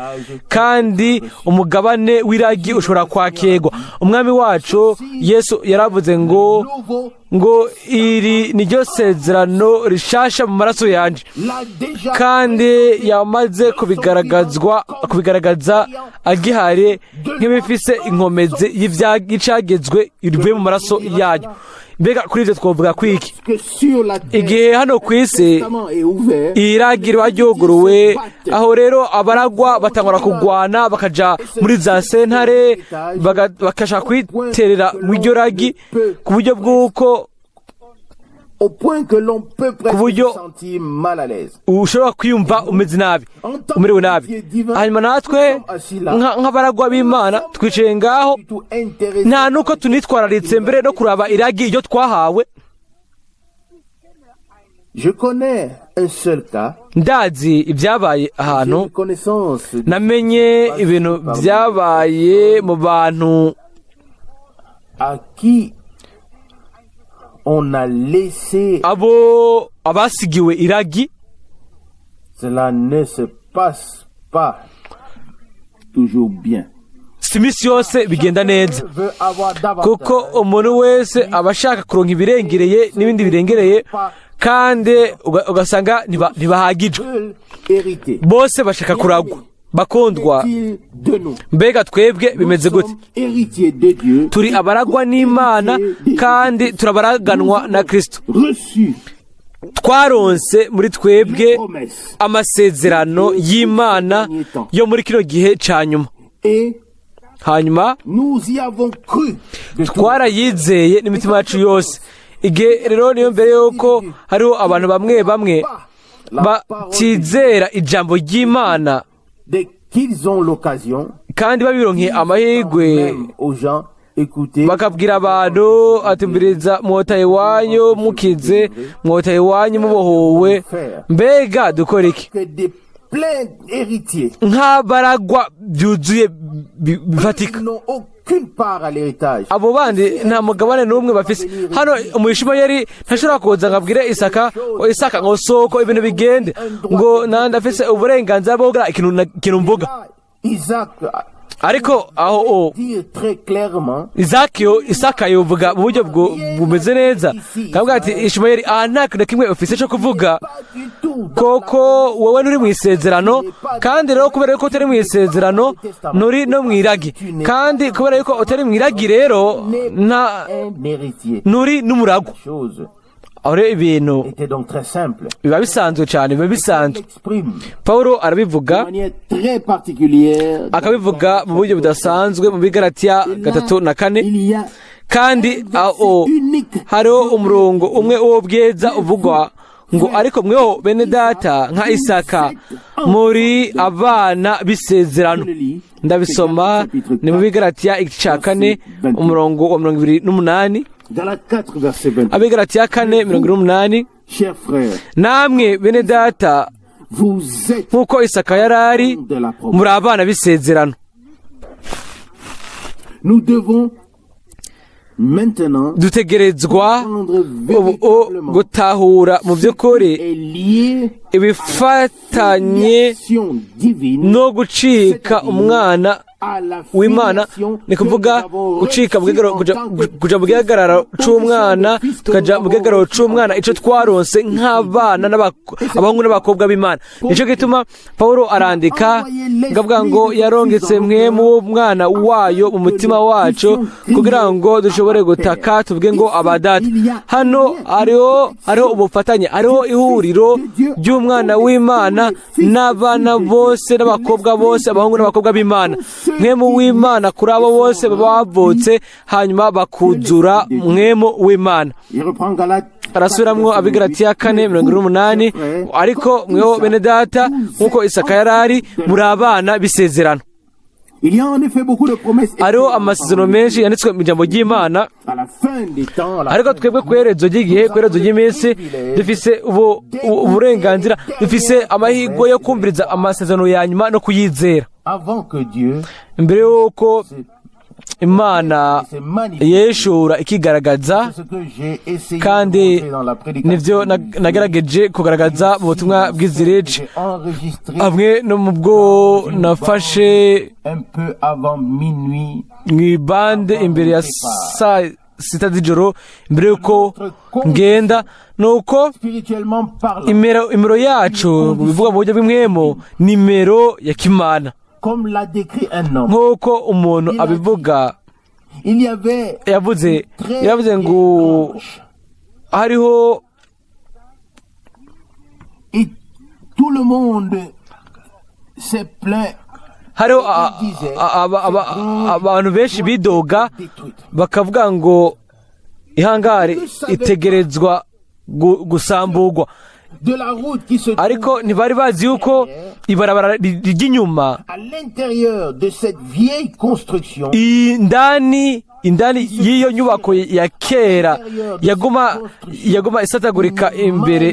kandi umugabane w'iragi ushobora kwakirwa. Umwami wacu Yesu yaravuze ngo nouveau ngo iri ni ryo sezerano rishasha mu maraso yanje, l'a déjà kandi yamaze kubigaragazwa kubigaragaza agihari nk'ibifise inkomezi y'icagezwe rivuye mu maraso yayo. Mbega kuri ibyo twavuga kwiki? Que sur la terre Igihe hano ku isi testament est ouvert, iragi riba ryuguruwe, aho rero abaragwa batangura kugwana, bakaja muri za sentare, bakashaka kwiterera mu iryo ragi ku buryo bw'uko au point que l'on peut presque buryo se sentir mal à l'aise. ushobora kwiyumva umeze nabi, umerewe nabi. Hanyuma natwe nk'abaragwa b'Imana twicaye ngaho, Du tout intéressé nta nuko tunitwararitse mbere no kuraba iragi iryo twahawe. Je connais un seul cas. Ndazi ibyabaye ahantu. J'ai une connaissance Namenye ibintu byabaye mu bantu à qui on a laissé. abo abasigiwe iragi. Cela ne se passe pas toujours bien. Si iminsi yose bigenda neza, Veut avoir davantage. kuko umuntu wese aba ashaka kuronka ibirengereye n'ibindi birengereye, kandi ugasanga ntibahagijwe. Veulent hériter. Bose bashaka kuragwa. Bakundwa, Est-il de nous? mbega twebwe bimeze gute? Nous sommes héritiers de Dieu. Turi abaragwa n'Imana kandi turabaraganwa na Kristo. Reçu Twaronse muri twebwe promesse. amasezerano y'Imana yo muri kino gihe ca nyuma. Et Hanyuma nous y avons cru de tout. twarayizeye n'imitima yacu yose. Igihe rero niyo mbere yuko hariho abantu bamwe bamwe La parole de Dieu. batizera ijambo ry'Imana, Dès qu'ils ont l'occasion, kandi babironkeye amahirwe, même aux gens, écoutez, bakabwira abantu ati: mbiriza, mwotaye iwanyu mukize, mwotaye iwanyu mubohowe. Mbega dukora iki que des pleins héritiers nk'abaragwa byuzuye bifatika? n'ont aucune part à l'héritage. Abo bandi nta mugabane n'umwe bafise. Hano Umuyishimayeli ntashobora kuza ngo abwire Isaka ngo: Isaka, ngo soko ibintu bigende, ngo nandi afise uburenganzira bwo gukora ikintu ikintu mvuga. Là, Isaac Ariko aho o dit très clairement, Isaka Isaka yovuga mu buryo bumeze neza, kavuga ati: Ishimayeli, aha nta kintu na kimwe ufise cyo kuvuga, pas du tout dans koko wowe nturi mu isezerano. Kandi rero kubera yuko utari mu isezerano, nturi no mu iragi, kandi kubera yuko utari mu iragi rero nta un héritier. nturi n'umuragwa. Chose. Aho rero ibintu était donc très simple. biba bisanzwe cyane, biba bisanzwe. Exprime Pawulo arabivuga de manière très particulière. Akabivuga mu buryo budasanzwe mu Bigaratiya 3 na 4. Il y a Kandi aho hariho umurongo umwe w'ubwiza uvugwa ngo: "Ariko mweho, bene data, nka Isaka muri abana b'isezerano." Ndabisoma, ni mu Bigaratiya igice cya 4, umurongo wa 28. Galates 4, verset 28. Abigaratiya 4:28. Chers frères, "Namwe, bene data, vous êtes nk'uko Isaka yari ari, de la promesse." muri abana b'isezerano." Nous devons maintenant Dutegerezwa prendre ubu véritablement gutahura mu by'ukuri est lié ibifatanye l'action divine no gucika umwana à la w'Imana, ni kuvuga gucika mu kuja mu gihagararo c'umwana, tukaja mu gihagararo c'umwana, ico twaronse nk'abana abahungu n'abakobwa b'Imana. Nico gituma Pawulo arandika ngavuga ngo yarongetse Mpwemu w'umwana wayo mu mutima wacu kugira ngo dushobore gutaka tuvuge ngo: "Aba, Data." Hano hariho ubufatanye, hariho ihuriro ry'umwana w'Imana n'abana bose n'abakobwa bose, abahungu n'abakobwa b'Imana. Mpwemu w'Imana kuri abo bose baba bavutse hanyuma bakuzura Mpwemu w'Imana. Il reprend Galates Arasubiramwo Abigaratiya 4:28: "Ariko mweho, bene data, nk'uko Isaka yari ari, muri abana b'isezerano." Il y a en effet beaucoup de promesses Hariho amasezerano menshi yanditswe mu ijambo ry'Imana. à la fin des temps, à la Ariko twebwe ku iherezo ry'igihe, ku iherezo ry'iminsi, dufise uburenganzira, dufise amahirwe yo kumviriza amasezerano ya nyuma no kuyizera avant que Dieu mbere y'uko Imana se manifeste. yeshura ikigaragaza. C'est ce que j'ai essayé Kandi de montrer dans la prédication. nivyo nagerageje kugaragaza mu butumwa bw'izirici J'ai enregistré hamwe no mu bwo nafashe un peu avant minuit. Mu ibande imbere ya saa 6 z'ijoro, imbere y'uko ngenda, ni uko Spirituellement parlant, imero yacu mu bivuga mu buryo bw'impwemu, nimero ya kimana. Comme l'a décrit un homme, Nk'uko umuntu abivuga, il y avait yavuze ngo hariho et tout le monde s'est plaint hariho abantu benshi bidoga détruite. bakavuga ngo ihangare itegerezwa gusamburwa. De la route qui se trouve Ariko ntibari bazi yuko ibarabara ry'inyuma, à l'intérieur de cette vieille construction, indani y'iyo nyubako ya kera yaguma isatagurika imbere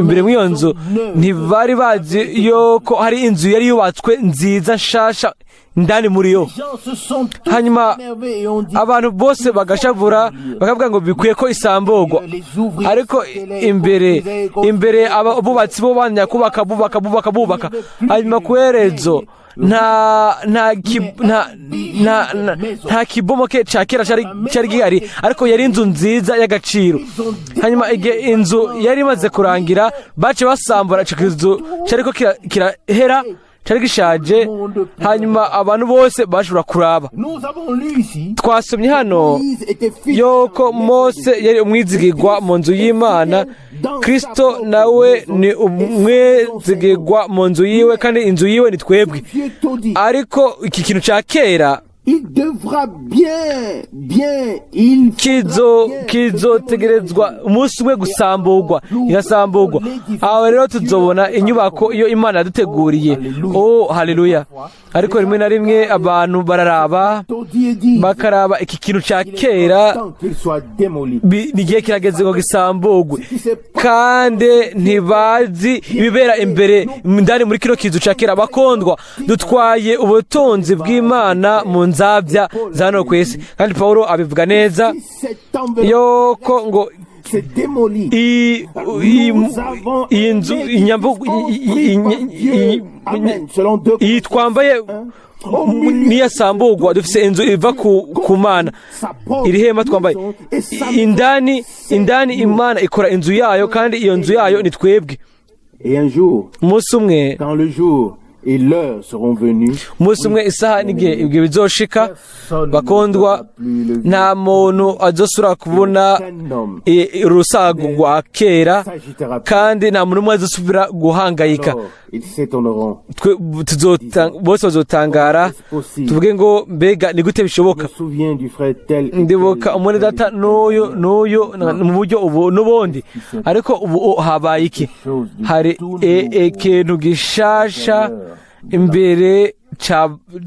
muri iyo nzu, ntibari bazi yuko hari inzu yari yubatswe nziza nshasha indani muri yo. Les gens se sont tous Hanyuma énervés et ont dit abantu bose bagashavura bakavuga ngo bikwiye ko isamburwa. Ariko imbere abubatsi bo banya kubaka, bubaka, bubaka, bubaka. Hanyuma ku iherezo nta ki- nta nta nta- nta kibomoke ca kera cari gihari, ariko yari inzu nziza y'agaciro. Hanyuma igihe inzu yari imaze kurangira, bace basambura ico kizu cariko kirahera, cari gishaje. Hanyuma abantu bose bashobora kuraba. Nous avons lu ici Twasomye hano Moïse était fidèle yuko Mose yari umwizigirwa mu nzu y'Imana. Kristo nawe ni umwizigirwa mu nzu yiwe, kandi inzu yiwe ni twebwe. Vieux taudis. Ariko iki kintu ca kera Il devra bien, bien, il faudra bien kizotegerezwa umunsi umwe gusamburwa, igasamburwa. Aho rero tuzobona inyubako iyo Imana yaduteguriye. Oh, haleluya! Ariko rimwe na rimwe abantu bararaba taudis et dit bakaraba iki kintu ca kera, tant qu'il soit démoli. Ni igihe kirageze ngo gisamburwe, kandi ntibazi ibibera imbere indani muri kino kizu ca kera. Bakondwa, dutwaye ubutunzi bw'Imana mu nzabya za hano ku isi. Kandi Pawulo abivuga neza Cette enveloppe yuko ngo s'est démolie. Iyi nzu Amen. Selon 2 iyi twambaye niyasamburwa, dufise inzu iva ku Mana. Iri hema twambaye indani, Imana ikora inzu yayo, kandi iyo nzu yayo ni twebwe. Et un jour, Umunsi umwe, quand le jour Et l'heure seront venues. Umunsi umwe, isaha n'igihe ibyo bizoshika, bakundwa, nta muntu azosubira kubona urusago rwa kera, S'agitera plus. kandi nta muntu umwe azosubira guhangayika. Alors, ils s'étonneront. Bose bazotangara, tuvuge ngo: "Mbega ni gute bishoboka?" Je me souviens du frère tel et Ndibuka tel, umwene data n'uyu n'uyu mu buryo ubu n'ubundi, ariko ubu habaye iki? Hari ikintu gishasha imbere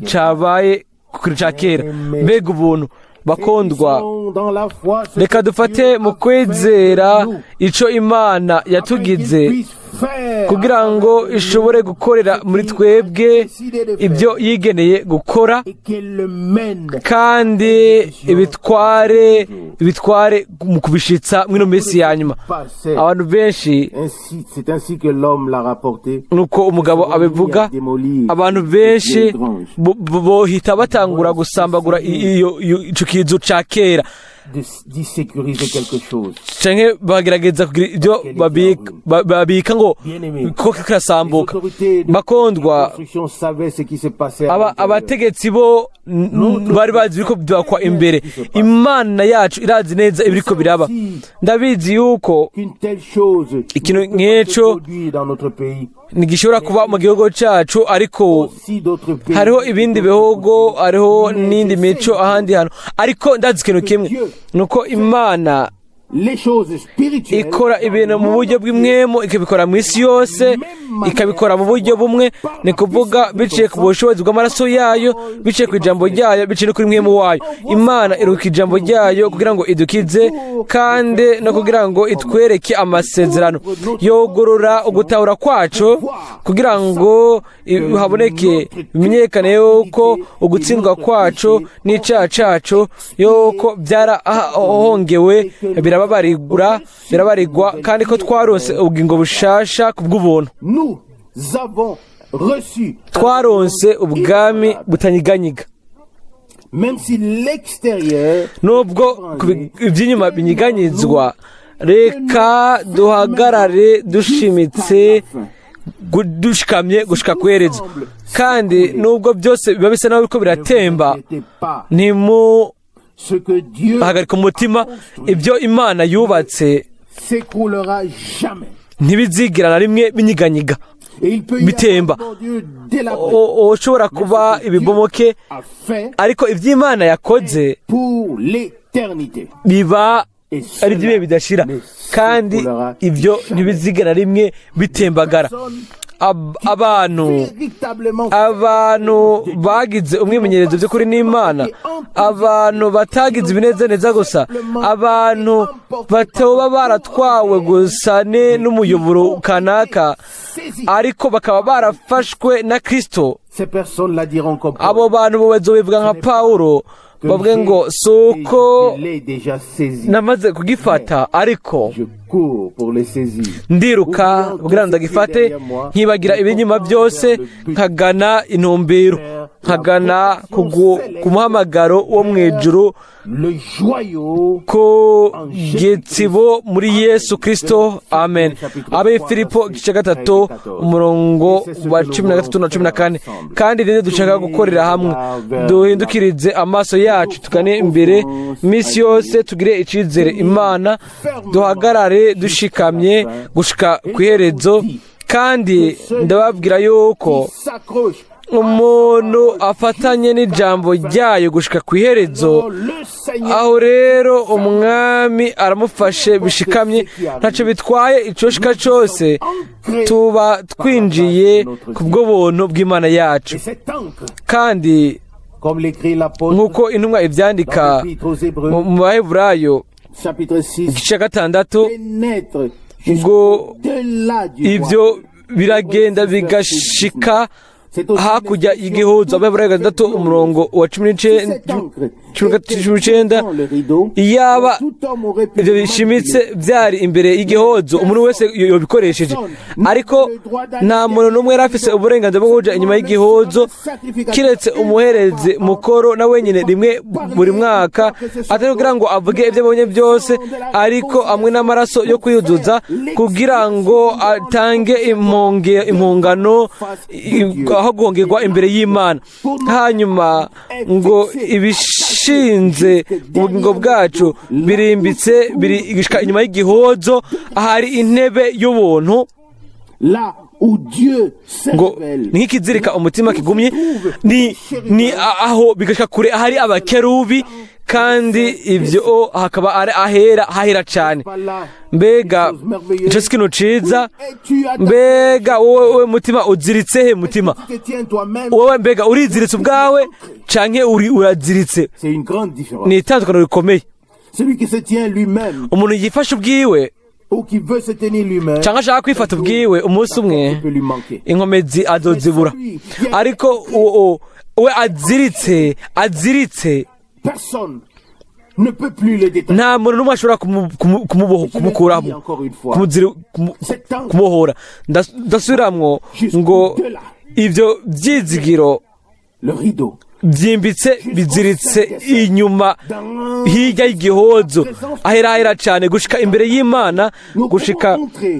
cabaye kuri ca kera. Mbega ubuntu, bakundwa! Dans la foi, ce Reka que dufate Dieu mu a fait kwizera de nous, ico Imana yatugize, puisse faire kugira ngo ishobore gukorera muri twebwe ibyo yigeneye gukora, et qu'elle le mène. kandi ibitware mu kubishitsa mw'ino minsi ya nyuma. Passait. Abantu benshi, Ainsi, c'est ainsi que l'homme l'a rapporté. Nuko umugabo abivuga, abantu benshi bohita batangura gusambagura ico kizu ca kera, D'y sécuriser quelque chose. canke bagerageza kugira ibyo babika ngo ko kirasambuka. Les autorités de Bakundwa, construction savaient ce qui se passait à l'intérieur. abategetsi bo bari bazi ibiriko byakwa imbere. Imana yacu irazi neza ibiriko biraba. Ndabizi yuko Qu'une telle chose ikintu ne peut pas se nk'ico produire dans notre pays. ntigishobora kuba mu gihugu cacu, ariko Aussi d'autres pays. hariho ibindi bihugu, hariho n'indi mico ahandi hantu. Ariko ndazi ikintu kimwe, nuko Imana Les choses spirituelles ikora ibintu mu buryo bw'impwemu, ikabikora mu isi yose, ikabikora mu buryo bumwe, ni kuvuga biciye ku bushobozi bw'amaraso yayo, biciye ku ijambo ryayo, biciye no kuri mpwemu wayo. Imana iruka ijambo ryayo kugira ngo idukize, kandi no kugira ngo itwereke amasezerano, yogorora ugutahura kwacu kugira ngo haboneke, bimenyekane yuko ugutsindwa kwacu n'icyaha cacu yuko byarahongewe, birababarigura, birabarigwa, kandi ko twaronse ubugingo bushasha ku bw'ubuntu. Nous avons reçu, Twaronse ubwami butanyiganyiga. même si l'extérieur Nubwo iby'inyuma binyiganyizwa, reka duhagarare dushimitse, dushikamye gushika kwerezo. Kandi nubwo byose biba bisa naho biriko biratemba, n'était pas ntimu ce que Dieu hagarika umutima. Ibyo Imana yubatse s'écroulera jamais. ntibizigira na rimwe binyiganyiga, Et il peut y bitemba. avoir bordure délabrée. Ushobora kuba ibibomoke, A fait ariko iby'Imana yakoze pour l'éternité. biba ari iby'ibihe bidashira, kandi ibyo ntibizigera rimwe bitembagara. Abantu Véritablement abantu bagize umwimenyerezo by'ukuri n'Imana, abantu batagize ibinezaneza gusa, abantu batoba baratwawe gusa n'umuyoboro kanaka, saisi. ariko bakaba barafashwe na Kristo, Ces personnes la diront comme Paul. abo bantu bazobivuga nka Pawulo, bavuge ngo: "Si uko Je l'ai déjà saisi. namaze kugifata, ariko Je cours pour le saisir. ndiruka kugira ngo ndagifate, nkibagira ibinyuma byose, nkagana intumbero, nkagana ku muhamagaro wo mu ijuru, Le joyau ku gitsibo muri Yesu Kristo." Amen. Abe Filipo igice 3, umurongo wa 13 na 14. Kandi rero dushaka gukorera hamwe, duhindukirize amaso yacu tugane imbere iminsi yose, tugire icyizere Imana, duhagarare dushikamye gushika ku iherezo. Kandi ndababwira yuko qui s'accroche umuntu afatanye n'ijambo ryayo gushika ku iherezo, le Seigneur aho rero Umwami aramufashe bishikamye. Ntacyo bitwaye icoshika cose, tuba twinjiye ku bw'ubuntu bw'Imana yacu. Et cette ancre, Kandi comme l'écrit l'apôtre nk'uko intumwa ivyandika dans l'Épître aux Hébreux, mu Baheburayo chapitre 6, igice 6, pénètre ngo jusqu'au-delà du ibyo voile. Biragenda bigashika hakurya y'igihuzu. Abaheburayo 6, umurongo wa 19. Iyaba ibyo bishimitse byari imbere y'igihozo, umuntu wese yobikoresheje, ariko nta muntu n'umwe yari afise uburenganzira bwo kuja inyuma y'igihozo kiretse umuherezi mukoro, na wenyine rimwe buri mwaka, atari kugira ngo avuge ibyo abonye byose, ariko amwe n'amaraso yo kwiyuzuza, kugira ngo atange impungano aho Aho guhongerwa imbere y'Imana. Hanyuma ngo ibishinze mu bugingo bwacu birimbitse, biri gushika inyuma y'igihozo ahari intebe y'ubuntu. Là où Dieu se Ngo révèle. ni nk'ikizirika umutima kigumye, ni aho bigashika kure ahari abakerubi, kandi ibyo hakaba ari ahera hahera cyane. Pas là. Mbega icyo si ikintu ciza? Mbega wowe mutima uziritse he, mutima? Tu te tiens toi-même. Wowe mbega uriziritse ubwawe canke uri uraziritse? C'est une grande différence. Ni itandukaniro rikomeye. Celui qui se tient lui-même Umuntu yifashe ubwiwe ou qui veut se tenir lui-même, canke ashaka kwifata ubwiwe, umunsi umwe peut lui manquer. inkomezi azozibura, ariko uwo we aziritse, Personne ne peut plus le détacher. nta muntu n'umwe ashobora kumukuramo, kumubohora. Ndasubiramwo ngo ibyo byizigiro Le rideau. byimbitse, biziritse inyuma hirya y'igihozo aherahera cyane, gushika imbere y'Imana, gushika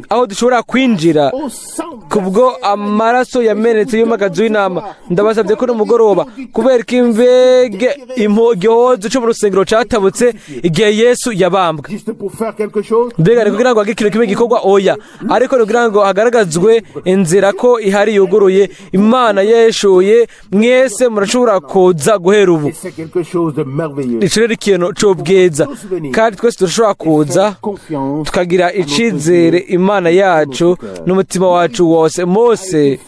aho dushobora kwinjira Au sang kubwo amaraso yamenetse y'umwagazi w'intama. Ndabasabye ko n'umugoroba, kubera ko imbege igihozo cyo mu rusengero catabutse igihe Yesu yabambwa. Juste pour faire quelque chose. Mbega ni kugira ngo hagire ikintu kimwe gikorwa? Oya, ariko ni kugira ngo hagaragazwe inzira ko ihari yuguruye, Imana yeshuye. Mwese murashobora kuza guhera ubu. Et c'est quelque chose de merveilleux. Ico rero ikintu c'ubwiza, kandi twese turashobora kuza Confiance. tukagira icizere Imana yacu n'umutima wacu wose. Mose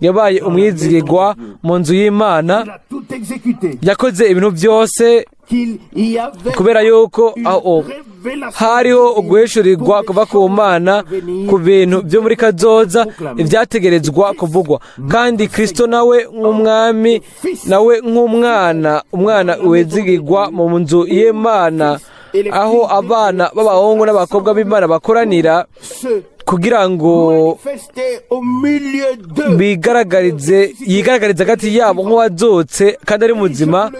yabaye umwizigirwa mu nzu y'Imana. Il a tout exécuté. Yakoze ibintu byose Qu'il y avait kubera yuko une aho révélation hariho uguhishurirwa kuva ku Mana ku bintu byo muri kazoza ibyategerezwa kuvugwa. Kandi Kristo nawe nk'umwami, nawe nk'umwana, umwana wizigirwa mu nzu y'Imana, aho abana b'abahungu n'abakobwa b'Imana bakoranira se kugira ngo manifester au milieu d'eux. bigaragarize, yigaragarize hagati yabo nk'uwazutse kandi ari muzima.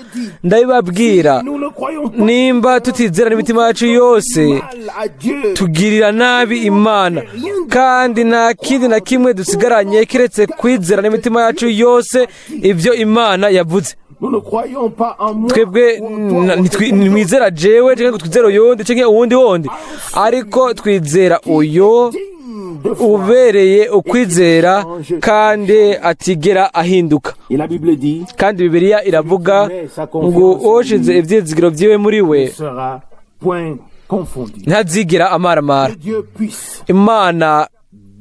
Ndabibabwira, Nous ne croyons pas nimba tutizera n'imitima yacu yose, mal à Dieu. tugirira nabi Imana, kandi nta kindi na kimwe dusigaranye kiretse kwizera n'imitima yacu yose ibyo Imana yavuze. Nous ne croyons pas en moi Twebwe ou en toi, ou en ntimwizera jewe canke ngo twizere uyundi canke uwundi wundi, ariko twizera uyo digne de foi. ubereye ukwizera kandi atigera ahinduka. Et la Bible dit Kandi Bibiliya iravuga ngo uwoshize ivyizigiro vyiwe muri we sera point confondu. ntazigera amaramara. Que Dieu puisse Imana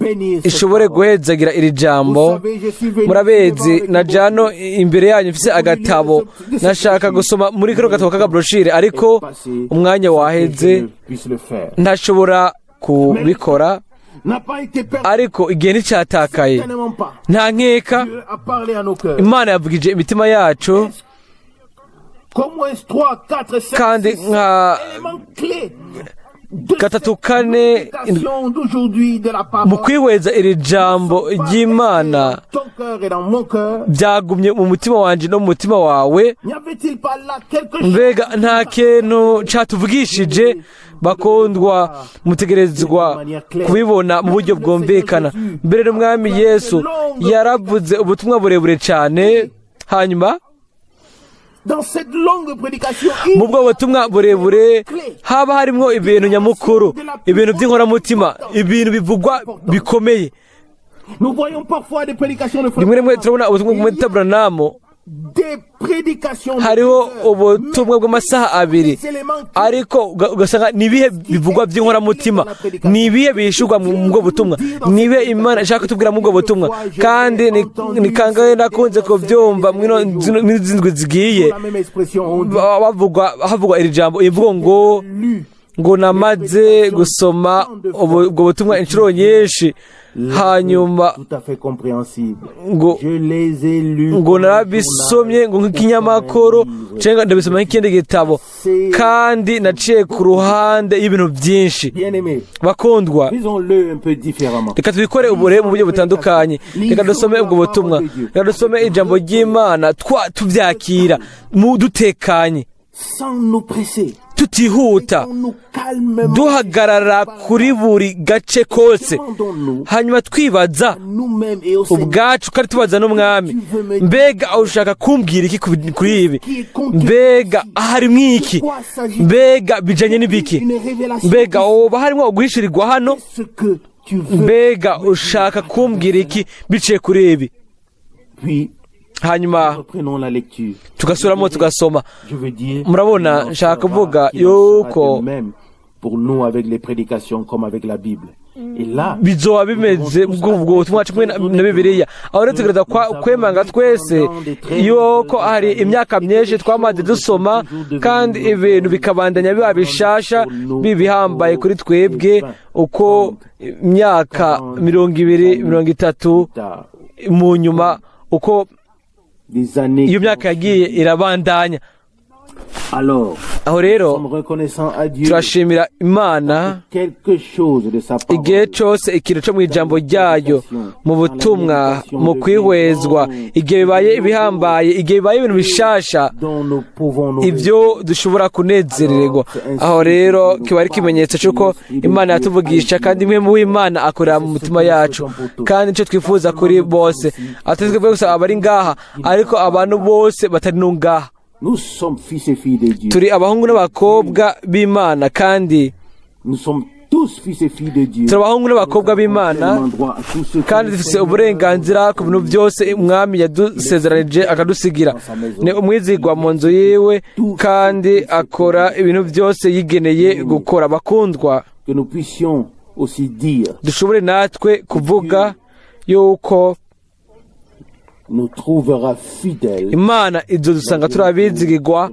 bénir cette ishobore parole. guhezagira iri jambo. Murabizi, na jano imbere yanyu mfise agatabo, nashaka gusoma muri kano gatabo k'akabroshire, ariko umwanya waheze, Je ne puisse le faire. ntashobora kubikora. N'a pas été perdu. Ariko igihe nticyatakaye. Certainement pas. Nta nkeka. Dieu a parlé à nos cœurs. Imana yavugije imitima yacu. Comme est 3, 4, 5, Kandi 6, nka éléments clés de gatatu, cette kane, méditation d'aujourd'hui de la parole. Mu kwihweza iri jambo ry'Imana, Ton cœur et dans mon cœur. byagumye mu mutima wanje no mu mutima wawe. N'y avait-il pas là quelque chose Mbega nta kintu catuvugishije? Bakundwa, mutegerezwa kubibona mu buryo bwumvikana. Mbere n'Umwami Yesu yaravuze ubutumwa burebure cyane, hanyuma Dans cette longue prédication, mu bwo butumwa burebure haba harimwo ibintu nyamukuru, ibintu by'inkoramutima, ibintu bivugwa bikomeye. Nous voyons parfois des prédications de frère Rimwe rimwe turabona ubutumwa bw'Umwita Branham, des prédications de hariho deux heures. ubutumwa bw'amasaha 2, ariko ugasanga ni ibihe bivugwa by'inkoramutima, ni ibihe bihishurwa mu bwo butumwa, ni ibihe Imana ishaka kutubwira mu bwo butumwa. Kandi ni kangahe nakunze kubyumva mwino zindwi zigiye La même expression, on dit bavugwa, havugwa iri jambo, ivugo ngo lu ngo namaze gusoma ubwo butumwa inshuro nyinshi, hanyuma tout à fait compréhensible. Ngo Je les ai lus ngo comme un narabisomye ngo journal nk'ikinyamakuru ou comme un livre. cyangwa ndabisoma nk'ikindi gitabo, kandi naciye ku ruhande y'ibintu byinshi. Bien-aimés, Bakundwa, disons-le un peu différemment. reka tubikore ubure mu buryo butandukanye. Reka dusome ubwo butumwa, reka dusome ijambo ry'Imana twa tubyakira mu dutekanye. Sans nous presser, Tutihuta, nous calmement, duhagarara kuri buri gace kose, demandons-nous hanyuma twibaza nous-mêmes et au Seigneur ubwacu kandi tubaza n'Umwami: mbega ushaka kumbwira iki kuri ibi? Mbega harimwo iki? Mbega bijanye n'ibiki? une révélation, Mbega hoba harimwo uguhishirirwa hano? ce que tu veux. Mbega ushaka kumbwira iki biciye kuri ibi? Puis Hanyuma reprenons la lecture. tugasubiramo tugasoma. Je veux dire, Murabona, il en nshaka sera, kuvuga qu'il en sera yuko de même pour nous avec les prédications comme avec la Bible. Et là, bizoba bimeze ubwo butumwa kimwe na Bibiliya. Aho rero tugereza kwemanga twese yuko hari imyaka myinshi twamaze dusoma, kandi ibintu bikabandanya biba bishasha, bibihambaye kuri twebwe uko imyaka 20, 30 tard, mu nyuma, uko des années. iyo myaka yagiye irabandanya. Alors, Aho rero nous sommes reconnaissants à Dieu turashimira Imana quelque chose de sa parole. igihe cyose ikintu cyo mu ijambo ryayo, mu butumwa, mu kwihwezwa, igihe bibaye ibihambaye, igihe bibaye ibintu bishasha Dont nous pouvons nous ibyo dushobora kunezererwa. Aho rero kiba ari ikimenyetso cy'uko Imana yatuvugisha, kandi imwe mu w'Imana akorera mu mitima yacu, kandi icyo twifuza kuri bose, atari twebwe gusa abari ngaha, ariko abantu bose batari no ngaha. Nous sommes fils et filles de Dieu. Turi abahungu n'abakobwa b'Imana, kandi Nous sommes tous fils et filles de Dieu. turi abahungu n'abakobwa b'Imana, kandi dufite uburenganzira ku bintu byose Umwami yadusezeranije akadusigira. Ni umwizigwa mu nzu yiwe, kandi akora ibintu byose yigeneye gukora. Bakundwa, Que nous puissions aussi dire, dushobore natwe kuvuga yuko nous trouvera fidèles Imana ibyo dusanga turi abizigirwa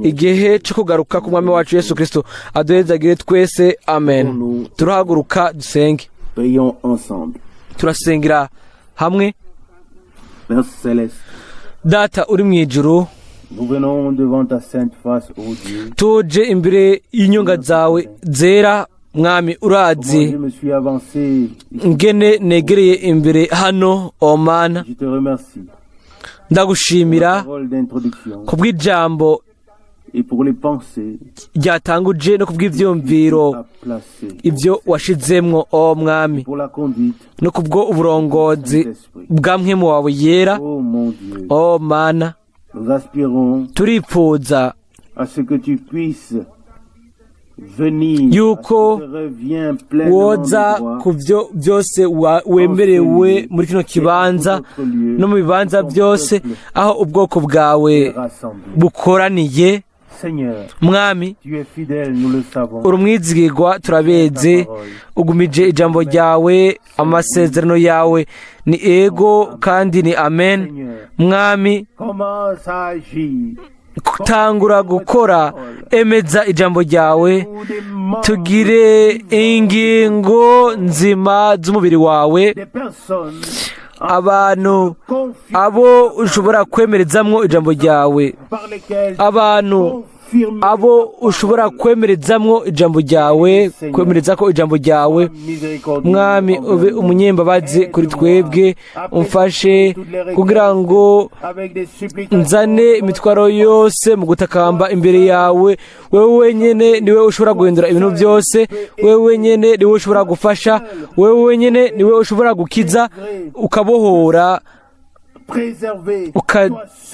igihe cyo kugaruka ku Mwami wacu Yesu Kirisito. Aduhezagire twese, amen. Turahaguruka dusenge. Prions ensemble. Turasengera hamwe. Père céleste, Data uri mu ijuru, nous venons devant ta sainte face, ô Dieu. tuje imbere y'inyonga zawe zera, Mwami. Urazi Comment je me suis avancé. ngene negereye imbere hano, o Mana. Je te remercie Ndagushimira pour la parole d'introduction kubw'ijambo et pour les pensées ryatanguje no kubw'ivyumviro à placer, ibyo washizemwo, o Mwami, pour la conduite no kubwo uburongozi bwa Mpwemu wawe yera. Oh mon Dieu, O Mana, nous aspirons turipfuza à ce que tu puisses venir, yuko à ce que tu reviens pleinement woza de droit ku byo byose wemerewe muri kino kibanza no mu bibanza byose aho ubwoko bwawe rassemblé. bukoraniye. Seigneur, Mwami, tu es fidèle, nous le savons. uri umwizigirwa, turabizi. Ugumije ijambo ryawe, amasezerano yawe ni ego kandi ni amen. Seigneur, Mwami, commence à agir. tangura gukora, emeza ijambo ryawe, Nous des membres, tugire ingingo nzima z'umubiri wawe, des personnes abantu confiées abo ushobora kwemerezamwo ijambo ryawe, par lesquelles abantu confirmer abo ushobora kwemerezamwo ijambo ryawe, kwemereza ko ijambo ryawe. miséricorde. Mwami, ube umunyembabazi kuri twebwe, umfashe kugira ngo Avec des supplications nzane imitwaro yose mu gutakamba imbere yawe. Wewe wenyine niwe ushobora guhindura ibintu byose, wewe wenyine niwe ushobora gufasha, wewe wenyine niwe ushobora gukiza, ukabohora, préserver.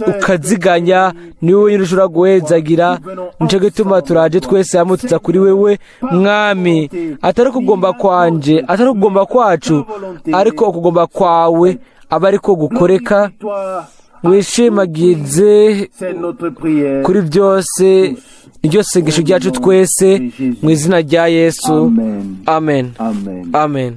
Ukaziganya, niwe wenyine ushobora guhezagira. Nico gituma turaje twese hamwe, tuza kuri wewe, Mwami, atari ukugomba kwanje, atari ukugomba kwacu, ariko ukugomba kwawe aba ariko gukoreka. Toi, Wishimagize c'est notre prière. kuri byose, niryo sengesho ryacu twese, mu izina rya Yesu. Amen. Amen. Amen. Amen.